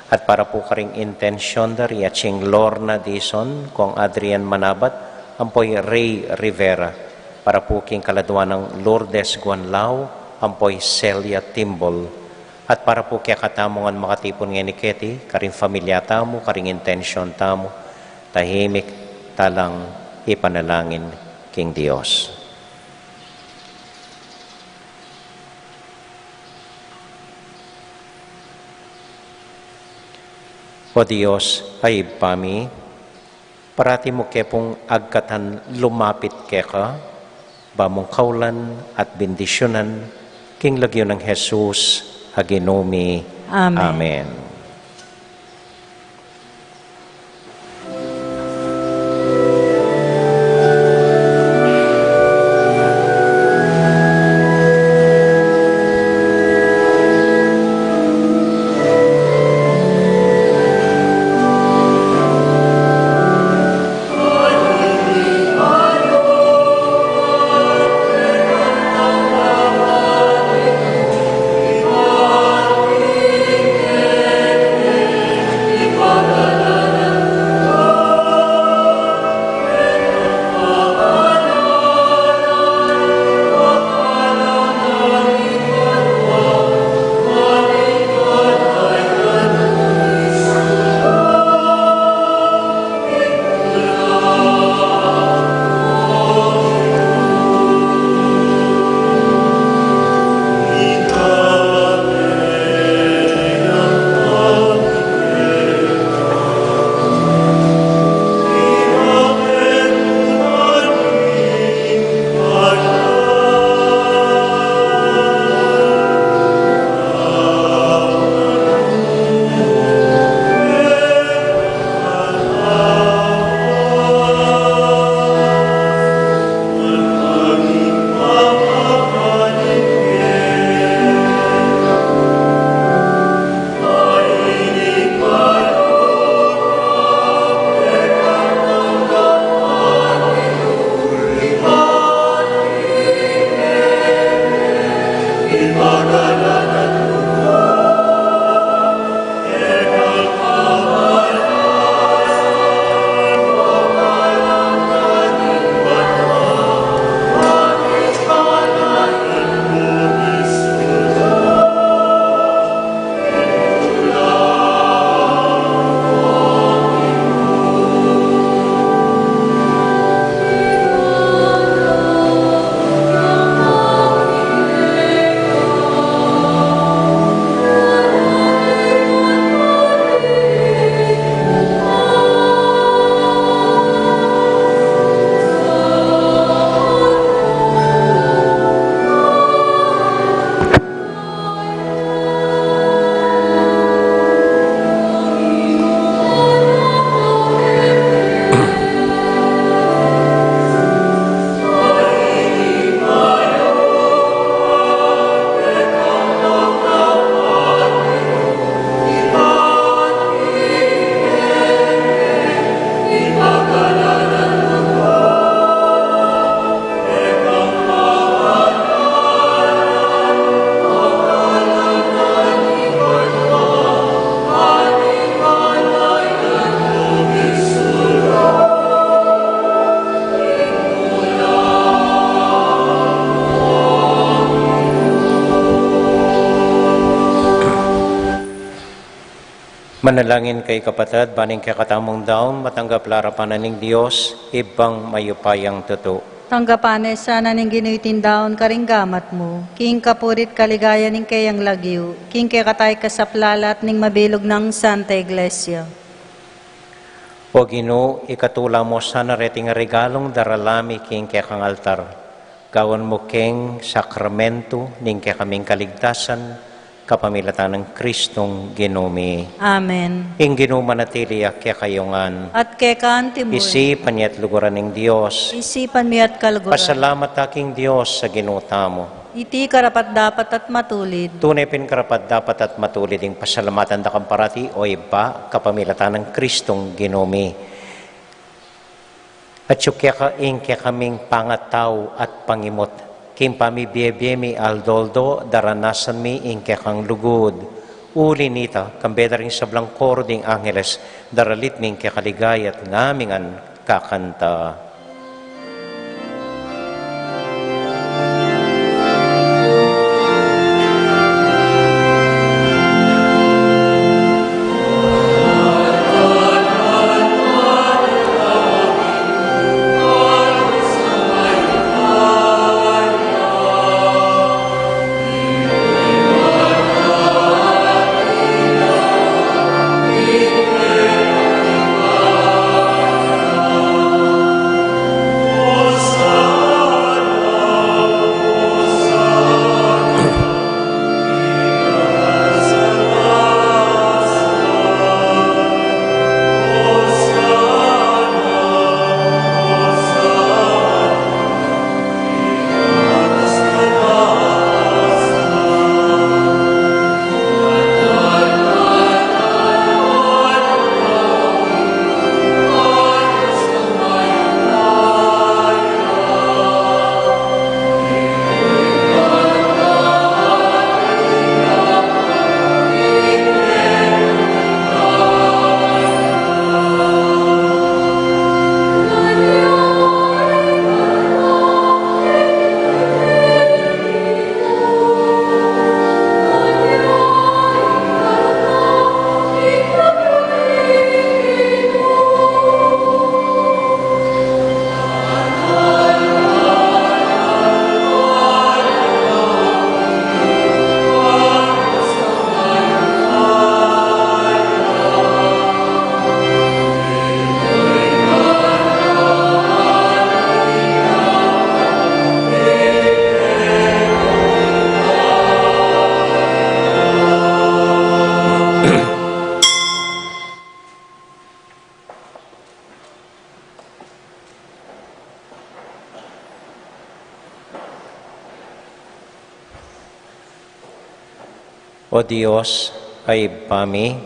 At para pu karing intensyon da ri Aching Lorna Dizon, Kong Adrian Manabat, ampo i Ray Rivera. Para pu king kaladwa nang Lourdes Guanlao, ampo i Celia Timbol. At para pu kekatamu ngan makatipun ngeni keti, karing familia tamu, karing intensyon tamu, tahimik talang ipanalangin king Dios. O Dios, a Ibpa mi, parati mu ke pung agkatan lumapit keka, ba mung kaulan at bendisyunan, king lagyu nang Jesus a Ginu mi. Amen. Amen. Manalangin kayu, kapatad, ban ing kekatamung daun matanggap la arapan na ning Dios, Ibpang mayupayang tutu. Tanggapan na sana ning Ginu iting daun karing gamat mu, king kapurian at kaligayan ning keyang lagyu, king kekatang kasaplalan at ning mabilug nang Santa Iglesia. O Ginu, ikatula mu sana reting regalung daralan mi king kekang altar, gawan mu keng sakramentu ning kekaming kaligtasan, kapamilatan nang Kristong Ginu mi. Amen. Ing Ginu manatili ya kekayu ngan. At keka mu rin. Isipan ye at luguran ning Dios. Isipan mi at kaluguran. Pasalamat ta king Dios a Ginu tamu. Iti karapat-dapat at matulid. Tune pin karapat-dapat at matulid ing pasalamatan da ka parati, o Ibpa, kapamilatan nang Kristong Ginu mi. Atyu keka ing kekaming pangatau at pangimut, king pamibiye-biye mi aldo-aldo, daranasan mi ing kekang lugud. Uli na nita, kambe da ring sablang koro ding angeles, daralit mi ing kekaligaya at ngamingan kakanta. O Dios, a Ibpa mi,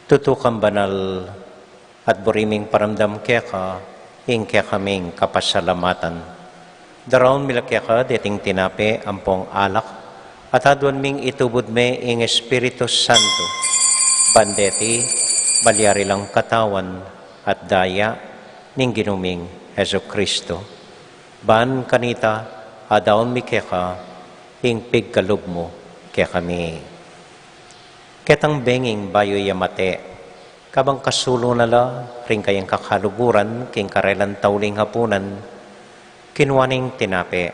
tutu kang banal, at buri ming paramdam keka ing kekaming kapasalamatan. Daraun mi la keka deting tinape ampong alak, at aduan ming itubud me ing Espiritu Santo, ban deti malyari lang katawan at daya ning Ginu ming Jesucristo. Ban kanita, adaun mi keka ing pigkalub mu kekami. Ketang benging bayu ya mate, kabang kasulu na la ring kayang kakaluguran king karelang tauling hapunan, kinua neng tinape,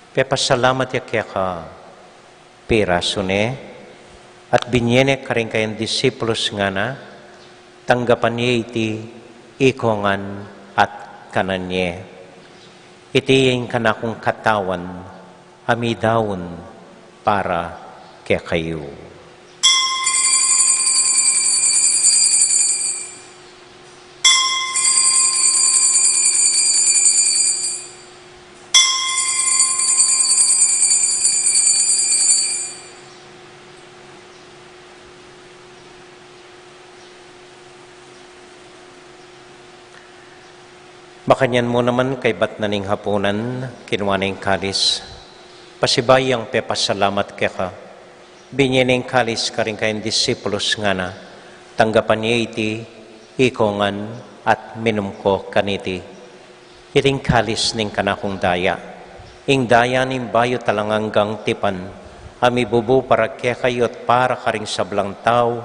pepasalamat ya keka, pirasu ne, at binie ne karing kayang disipulus, ngana, tanggapan ye iti ikongan at kanan ye. Iti ing kanakung katawan, a midaun para kekayu. Makanyan mu naman kaybat na ning hapunan, kinua ne ing kalis, pasibayu yang pepasalamat keka, binie ne ing kalis karing kayang disipulus, ngana, tanggapan ye iti ikongan at minum ko kaniti. Iti ing kalis ning kanakung daya, ing daya ning bayu at alang anggang tipan, a mibubu para kekayu at para karing sablang tau,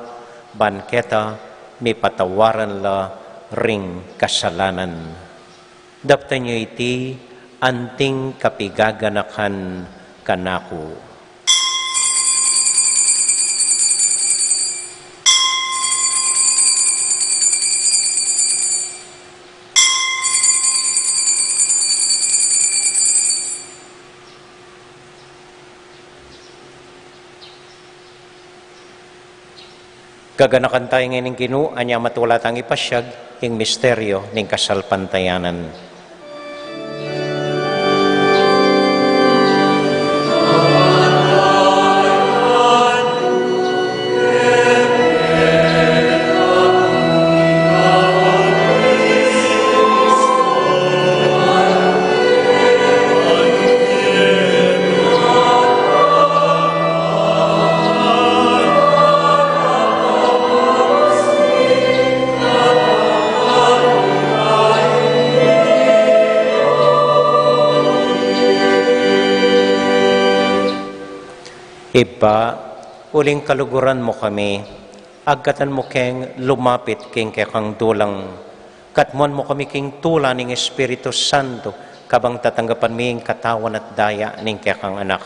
ban keta mipatawaran la ring kasalanan. Daptan yu iti anting kapigaganakan kanaku. Gaganakan taya ngeni ning Ginu, anya matula tang ipasiag ing misteryo ning kasalpantayanan. Ibpa, uling kaluguran mu kami, agkatan mu keng lumapit king kekang dulang, katmuan mu kami king tula ning Espiritu Santo, kabang tatanggapan mi ing katawan at daya ning kekang Anak.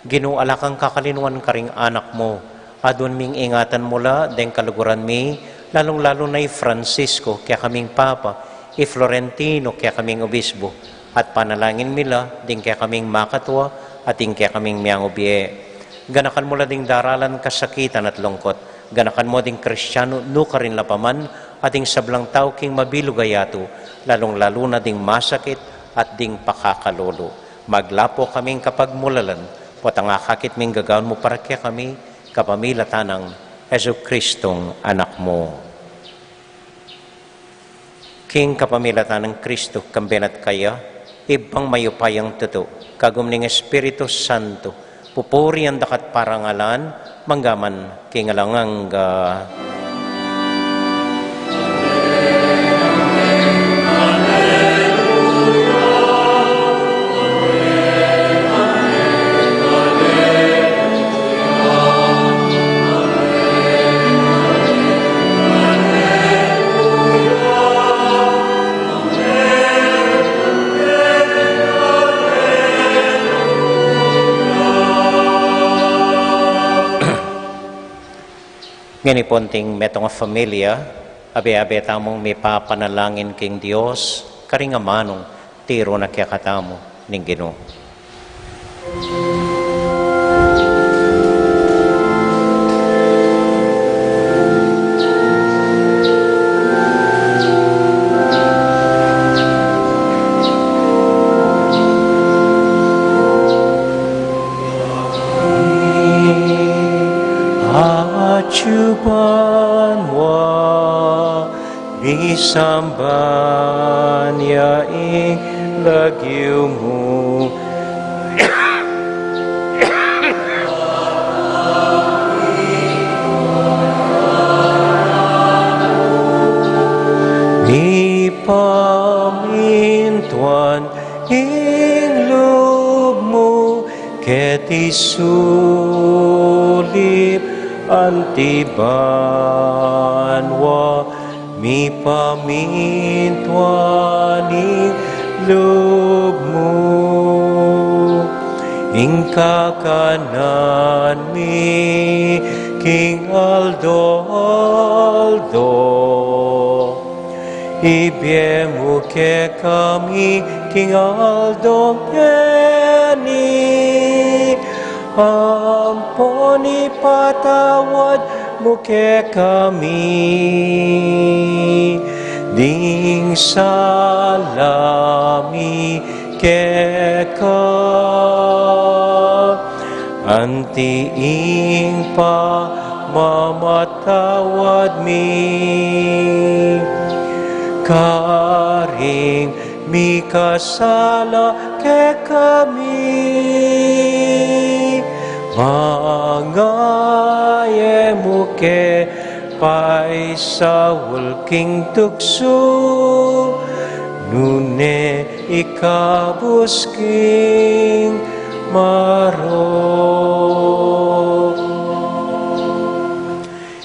Ginu, ala kang kakalinuan karing anak mu, aduan ming ingatan mu la deng kaluguran mi, lalung-lalu na i Francisco, kekaming Papa, i Florentino, kekaming Obispo, at panalangin mi la ding kekaming makatua, at ding kekaming miangubie. Ganakan mu la ding daralan kasakitan at lungkot, ganakan mu ding Kristiano nukarin la pa man, at ding sablang tau king mabilug a yatu, lalung-lalu na ding masakit at ding pakakalulu. Maglapo kaming kapagmulalan, potang akakit ming gagawan mu para kekami, kapamilatan nang Jesucristong Anak mu. King kapamilatan nang Kristo, kambe na at kaya, Ibpang mayupayang tutu, kagum ning Espiritu Santo, pupurian da ka at parangalan, mangga man king alang angga. Ngeni pung metung a familia, abe-abe tamung mipapanalangin king Dios, karing amanung tiru na kekatamu ning Ginu. Atyu banua, misamban ya ing lagyu mu. Mipamintuan ing lub mu keti sulip anti banua. Mipamintuan ing lub mu, ing kakanan mi king aldo-aldo ibie mu kekami king aldo ngeni, ampon ipatawad mu kekami ding sala mi keka, anti ing pamamatawad mi karing mikasala kekami. Manga e mu ke paisaul king tuksu, nune ikabus king Marok.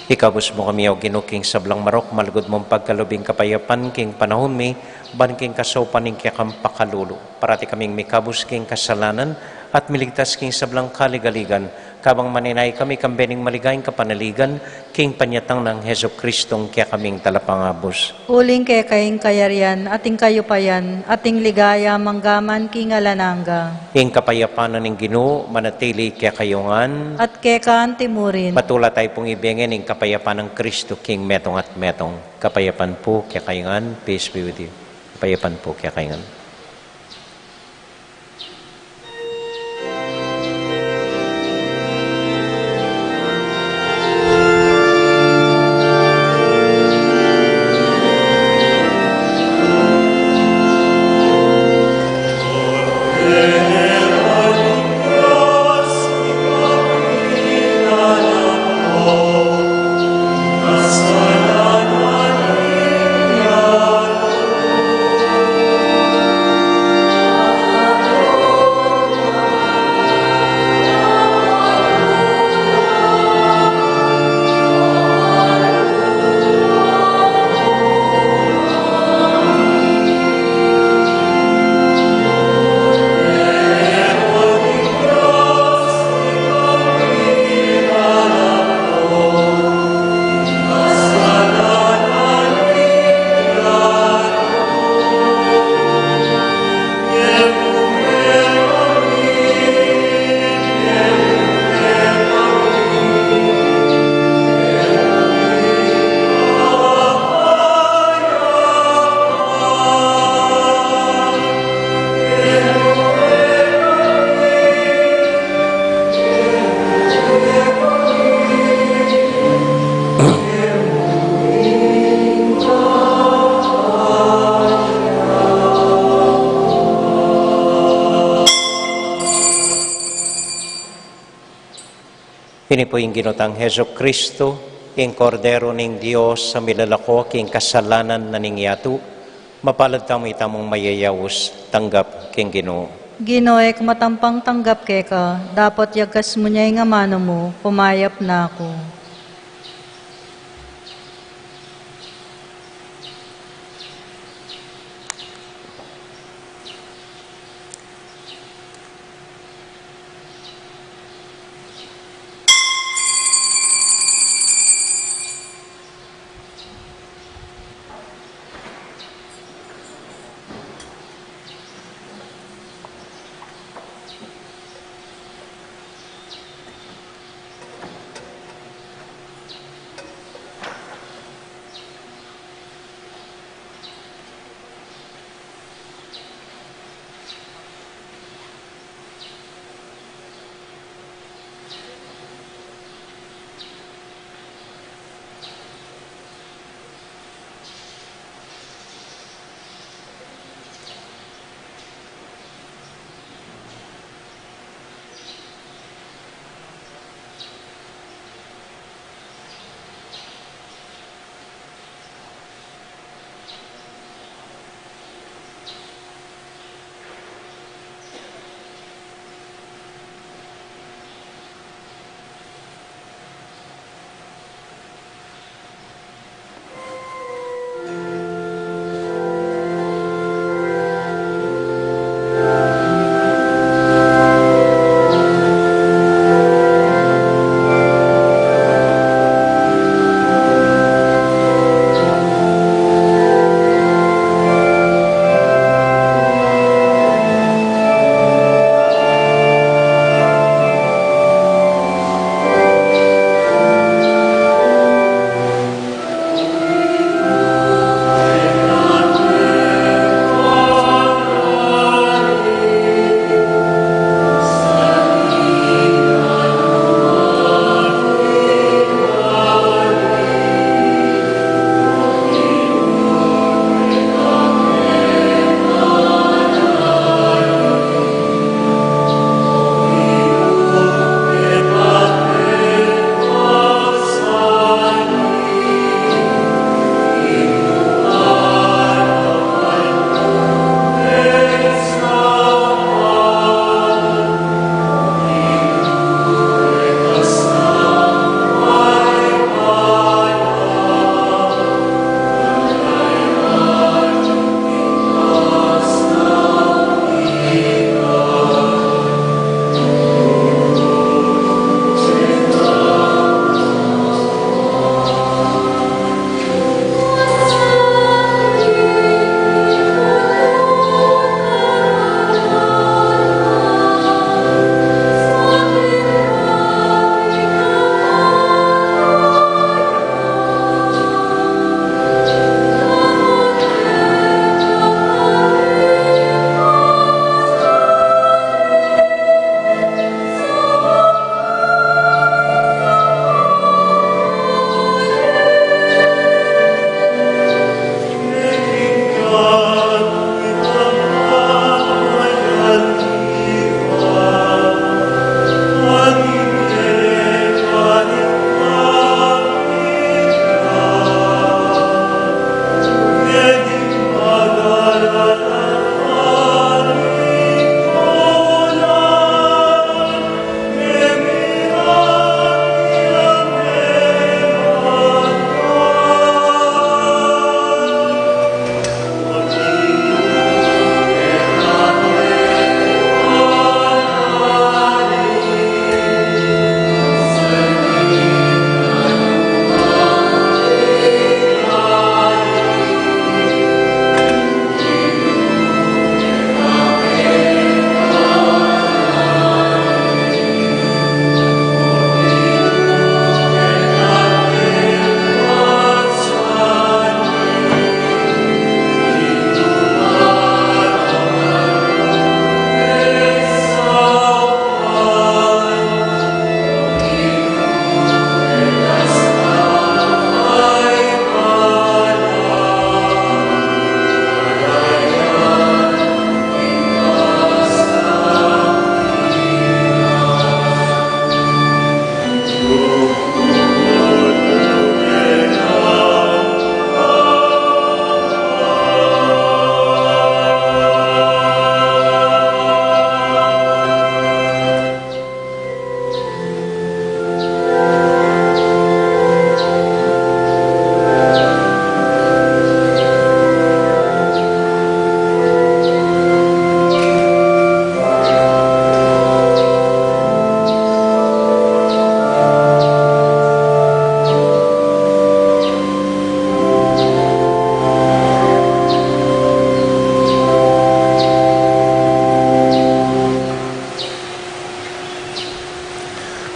Ikabus mu kami, O Ginu, king sablang marok, malugud mung pagkalub ing kapayapan king panahun mi, ban king kasaupan ning kekang pakalulu, parati kaming mikabus king kasalanan at miligtas king sablang kaligaligan, kabang maninaya kami king bie ning maligayang kapanaligan, king panyatang nang Jesucristong kekaming Talapangabus. Uling keka ing kayarian, at ing kayupayan, at ing ligaya, mangga man king alang angga. Ing kapayapan na ning Ginu manatili kekayu ngan. At keka anti mu rin. Matula tayu pung ibie ngan ing kapayapan nang Kristo king metung at metung. Kapayapan pu kekayu ngan, peace be with you. Kapayapan pu kekayu ngan. Ini pu ing Ginu tang Jesucristo, ing Kordero ning Dios, a milalako king kasalanan na ning yatu. Mapalad tamu itamung mayayaus tanggap king Ginu. Ginu, e ku matampang tanggap keka, dapot yagkas mu ne ing amanu mu, pumayap na ku.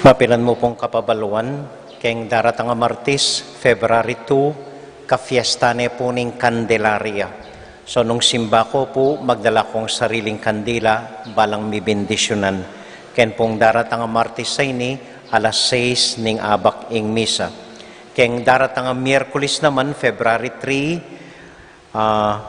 Mapilan mu pung kapabaluan, keng daratang a Martis, February two, kafiesta ne pu ning Candelaria. So nung simba ko pu, magdala kong sariling kandila, balang mibendisyunan. Keng pung daratang a Martis a ini, alas sais ning abak ing misa. Keng daratang a Miyerkules naman, February three, ah,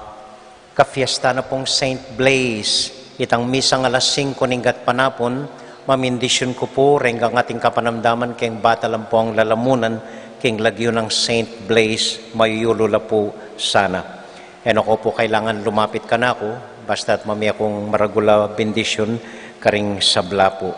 kafiesta na pung Saint Blaise. Itang misang alas singko ning gatpanapun, mamindisyun ku pu reng ating kapanamdaman keng batal ampong lalamunan king lagyu nang Saint Blaise, mayuyulu la pu sana. E na ko pu kailangan lumapit kanaku, basta't mamie kung maragul a bendisyun karing sabla pu.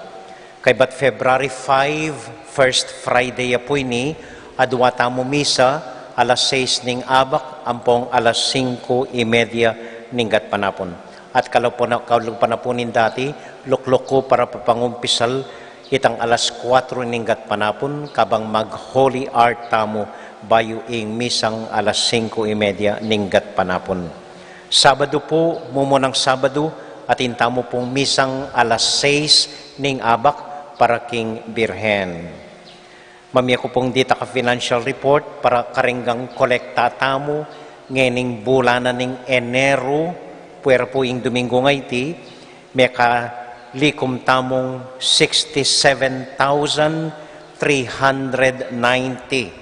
Kaybat February five, first Friday ya pu ini, adwa tamu misa, alas sais ning abak ampong alas singko y media ning gatpanapun. At kalau pu na, kalau pa na pu ning dati, lukluk ku para papangumpisal itang alas kuwatro ning gatpanapun, kabang mag-Holy Hour tamu bayu ing misang alas singko y media ning gatpanapun. Sabadu pu, mumunang Sabadu, atin tamu pung misang alas sais ning abak para king Birhen. Mamie ku pung ditak a financial report para karinggang kolekta tamu ngening bulan na ning Eneru, puwera pu ing Duminggu ngeni, mekalikum tamung sixty-seven thousand three hundred ninety.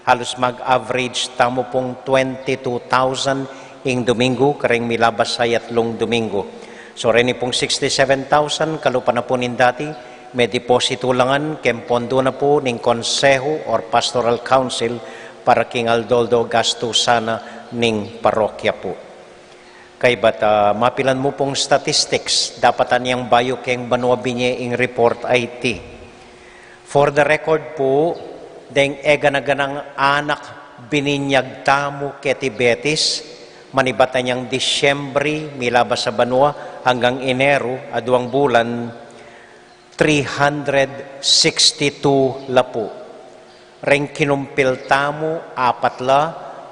Halus mag-average tamu pung twenty-two thousand ing Duminggu, kareng milabas a atlung Duminggu. So reni pung sixty-seven thousand, kalupa na pu ning dati, medipositu la ngan keng pondo na pu ning konsehu or pastoral council para king aldo-aldo gastusan na ning parokya pu. Kaybat, ah, mapilan mu pung statistics, dapatan yang bayu keng banua binye ing report a iti. For the record pu, deng e gana-ganang anak bininyag tamu keti Betis, manibat na yang Disyembre, milabas a banua, anggang Eneru, aduang bulan, three hundred sixty-two la pu. Reng kinumpil tamu, apat la,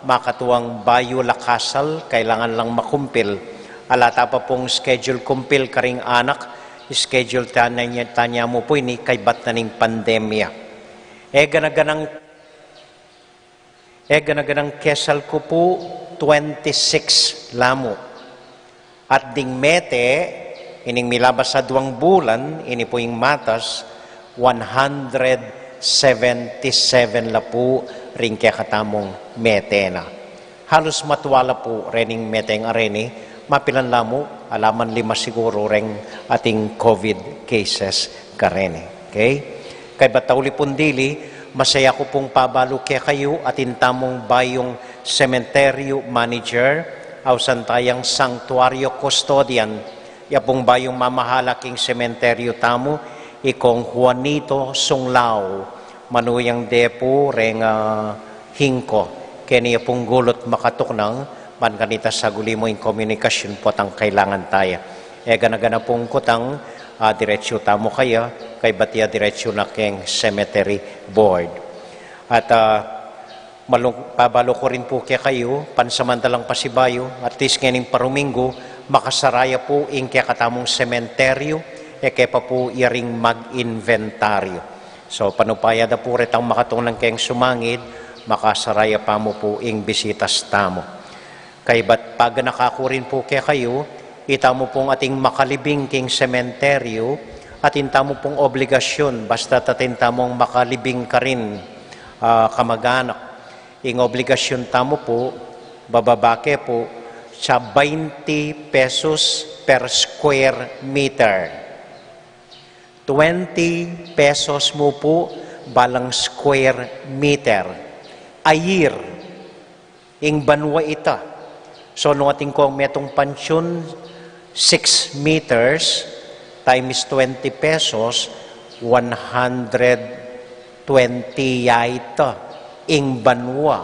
makatuang bayu la kasal, kailangan lang makumpil. Ala ta pa pung schedule kumpil karing anak, schedule tanya, tanya mu pu ini kaybat na ning pandemya. E gana-ganang E gana-ganang kesal ku pu, twenty-six la mu. At ding mete, ining milabas a duang bulan, ini pu ing matas, one hundred seventy-seven la pu ring kekatamung mete na. Halus matua la pu rening meteng a reni, mapilan la mu, ala man lima siguru reng ating COVID cases kareni. Okay? Kaybat tauli pung dili, masaya ku pung pabalu kekayu, atin tamung bayung cementerio manager, ausan tayang santuario custodian, ya pung bayung mamahala king cementerio tamu, i Kong Juanito Sunglao, manuyang de pu reng, ah, Hingko, keni ya pung gulut makatuknang, ban kanita saguli mu ing komunikasyun potang kailangan taya. E gana-gana pung kutang, ah, diretsu tamu kaya, kaybat ya diretsu na keng cemetery board. At, ah, malung-, pabalu ku rin pu kekayu, pansamantalang pasibayu, at least ngening paruminggu, makasara ya pu ing kekatamung sementeryu, e ke pa pu ya ring mag-inventaryu. So, panupaya da pu retang makatungnang keng sumangid, makasara ya pa mu pu ing bisitas tamu. Kaybat paganaka ku rin pu kekayu, itamu pung ating makalibing king sementeryu, atin tamu pung obligasyun, basta't atin tamung makalibing karin, ah, kamag-anak. Ing obligasyun tamu pu, bababa ke pu, sa twenty pesos per square meter. Twenty pesos mu pu balang square meter. A year, ing banua ita. So, nung atin kong metung pansyun, six meters times twenty pesos, one hundred twenty ya ita ing banua.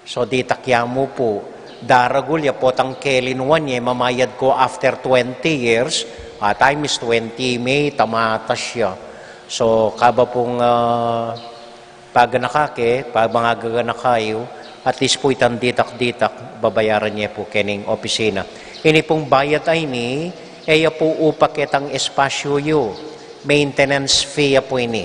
So, ditak ya mu pu, daragul ya potang kelinuan ye, mamayad ko after twenty years, ah, times twenty me, tamatas ya. So, kaba pung, ah, paganaka ke, pamangagaganaka yu, at least pu itang ditak-ditak, babayaran ye pu kening opisina. Ini pung bayad a ini, e ya pu upa ketang espasyu yu. Maintenance fee ya pu ini.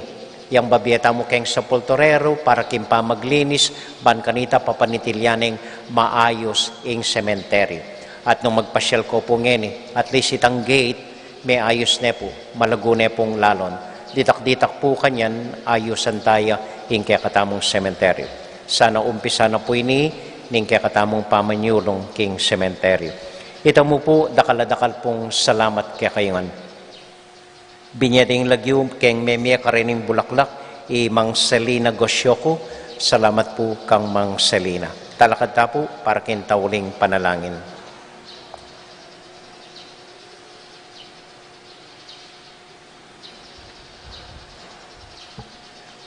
Yang babie tamu keng sepulturero para king pamaglinis, ban kanita papanitilyan neng maayus ing sementeryo. At nung magpasyal ko pu ngeni, at least itang gate, meayus ne pu, malagu ne pung lalon. Ditak-ditak pu kanyan, ayusan taya ing kekatamung sementeryo. Sana umpisan na pu ini ning kekatamung pamanyulung king sementeryo. Ita mu pu, dakal a dakal pung salamat kekayu ngan. Binie ding lagyu keng memie karening bulaklak, i Mang Selina Gosyoku. Salamat pu kang Mang Selina. Talakad ta pu para king tauling panalangin.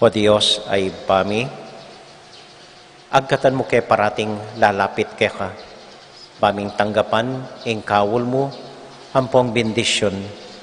O Dios a Ibpa mi, agkatan mu ke parating lalapit keka, ba ming tanggapan ing kaul mu ampong bendisyun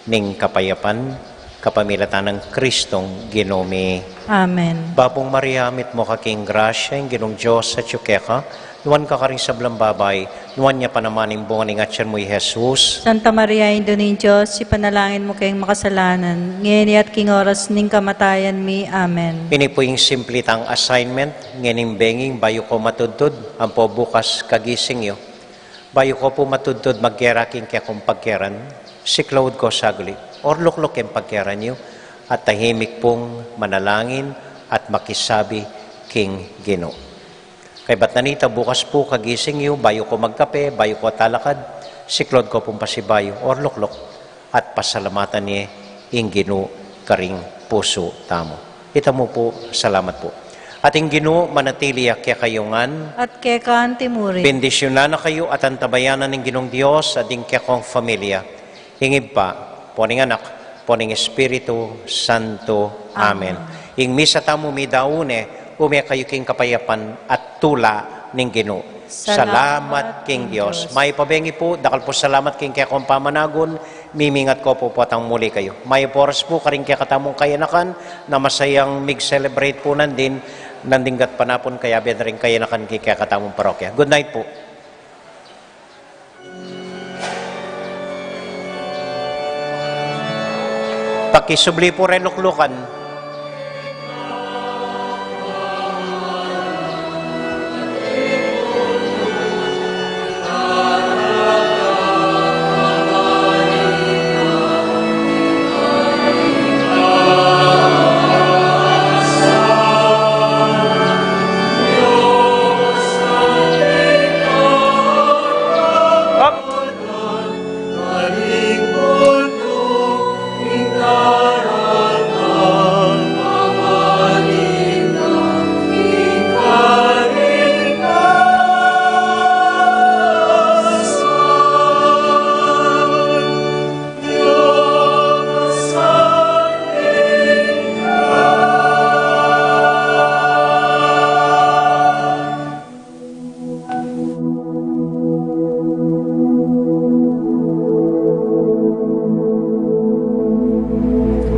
ning kapayapan, kapamilatan nang Kristong Ginu mi. Amen. Bapung Maria, mitmu ka king grasya, ing Ginung Dios atyu keka, nuan ka karing sablang babai, nuan ya pa naman ing bunga ning atyan mu, i Jesus. Santa Maria, Indu ning Dios, ipanalangin mu keng makasalanan, ngeni at king oras ning kamatayan mi. Amen. Ini pu ing simple tang assignment, ngening benging bayu ko matudtud, ampo bukas kagising yu. Bayu ko pu matudtud, magkera king kekong pagkeran, siklaud ko saglit, or lukluk ing pagkeran yu, at tahimik pung manalangin at makisabi king Ginu. Kaybat na nita, bukas pu kagising yu, bayu ko magkape, bayu ko talakad, siklaud ko pung pasibayu, or lukluk, at pasalamatan ye ing Ginu karing pusu tamu. Ita mu pu, salamat pu. At ing Ginu manatili ya kekayu ngan. At keka anti mu rin. Bendisyunan na kayu at antabayanan ning Ginung Dios at ing kekong familia. Ing Ibpa, ampo ning Anak, ampo ning Espiritu Santo. Amen. Amen. Ing misa tamu midaun ne, ume kayu king kapayapan at tula ning Ginu. Salamat king Dios. Mayap a bengi pu, dakal pu salamat king kekong pamanagun, mimingat ko pu potang muli kayu. Mayap a oras pu karing kekatamung kayanakan, na masayang mig-celebrate pu nandin, nandin gatpanapun, kayabe na ring kayanakan king kekatamung parokya. Good night pu. Pakisubli pu reng luklukan.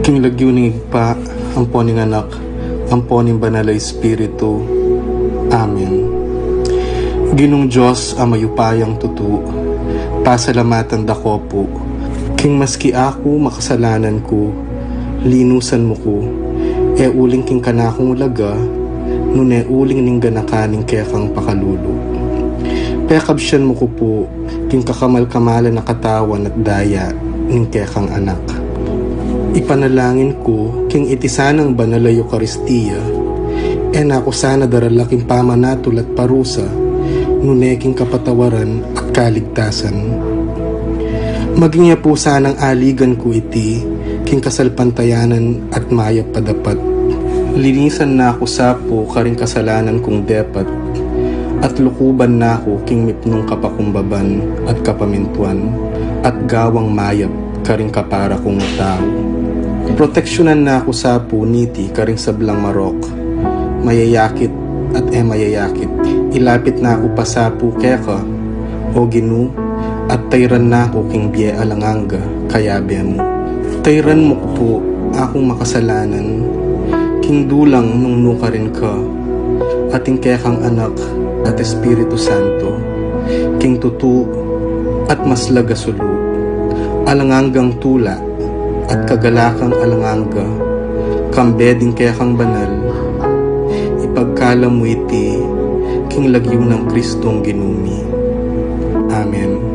King lagyu ning Ibpa, ampo ning Anak, ampo ning Banal a Espiritu. Amen. Ginung Dios a mayupayang tutu, pasalamatan da ko pu, king maski aku makasalanan ku, linusan mu ku, e uling king kanakung laga, nune uling ning ganakan ning kekang pakalulu. Pekabsian mu ku pu king kakamal-kamalan a katawan at daya ning kekang Anak. Ipanalangin ku king iti sanang banal a Eukaristia, e na ku sana darala king pamanatul at parusa, nune king kapatawaran at kaligtasan. Maging ya pu sanang aligan ku iti king kasalpantayanan at mayap a dapat. Linisan na ku sa pu karing kasalanan kung depat, at lukuban na ku king mipnung kapakumbaban at kapamintuan, at gawang mayap karing kapara kung tau. Proteksyunan na ku sa pu niti karing sablang marok, mayayakit at e mayayakit. Ilapit na ku pa sa pu keka, O Ginu, at tayran na ku king bie alang angga, kayabe mu. Tayran mu ku pu akung makasalanan, king dulang nung nukarin ka, at ing kekang Anak at Espiritu Santo, king tutu at maslag a sulu, alang anggang tula, at kagalakang alang angga, kambe ding kekang banal, ipagkalub mu iti king lagyu nang Kristong Ginu mi. Amen.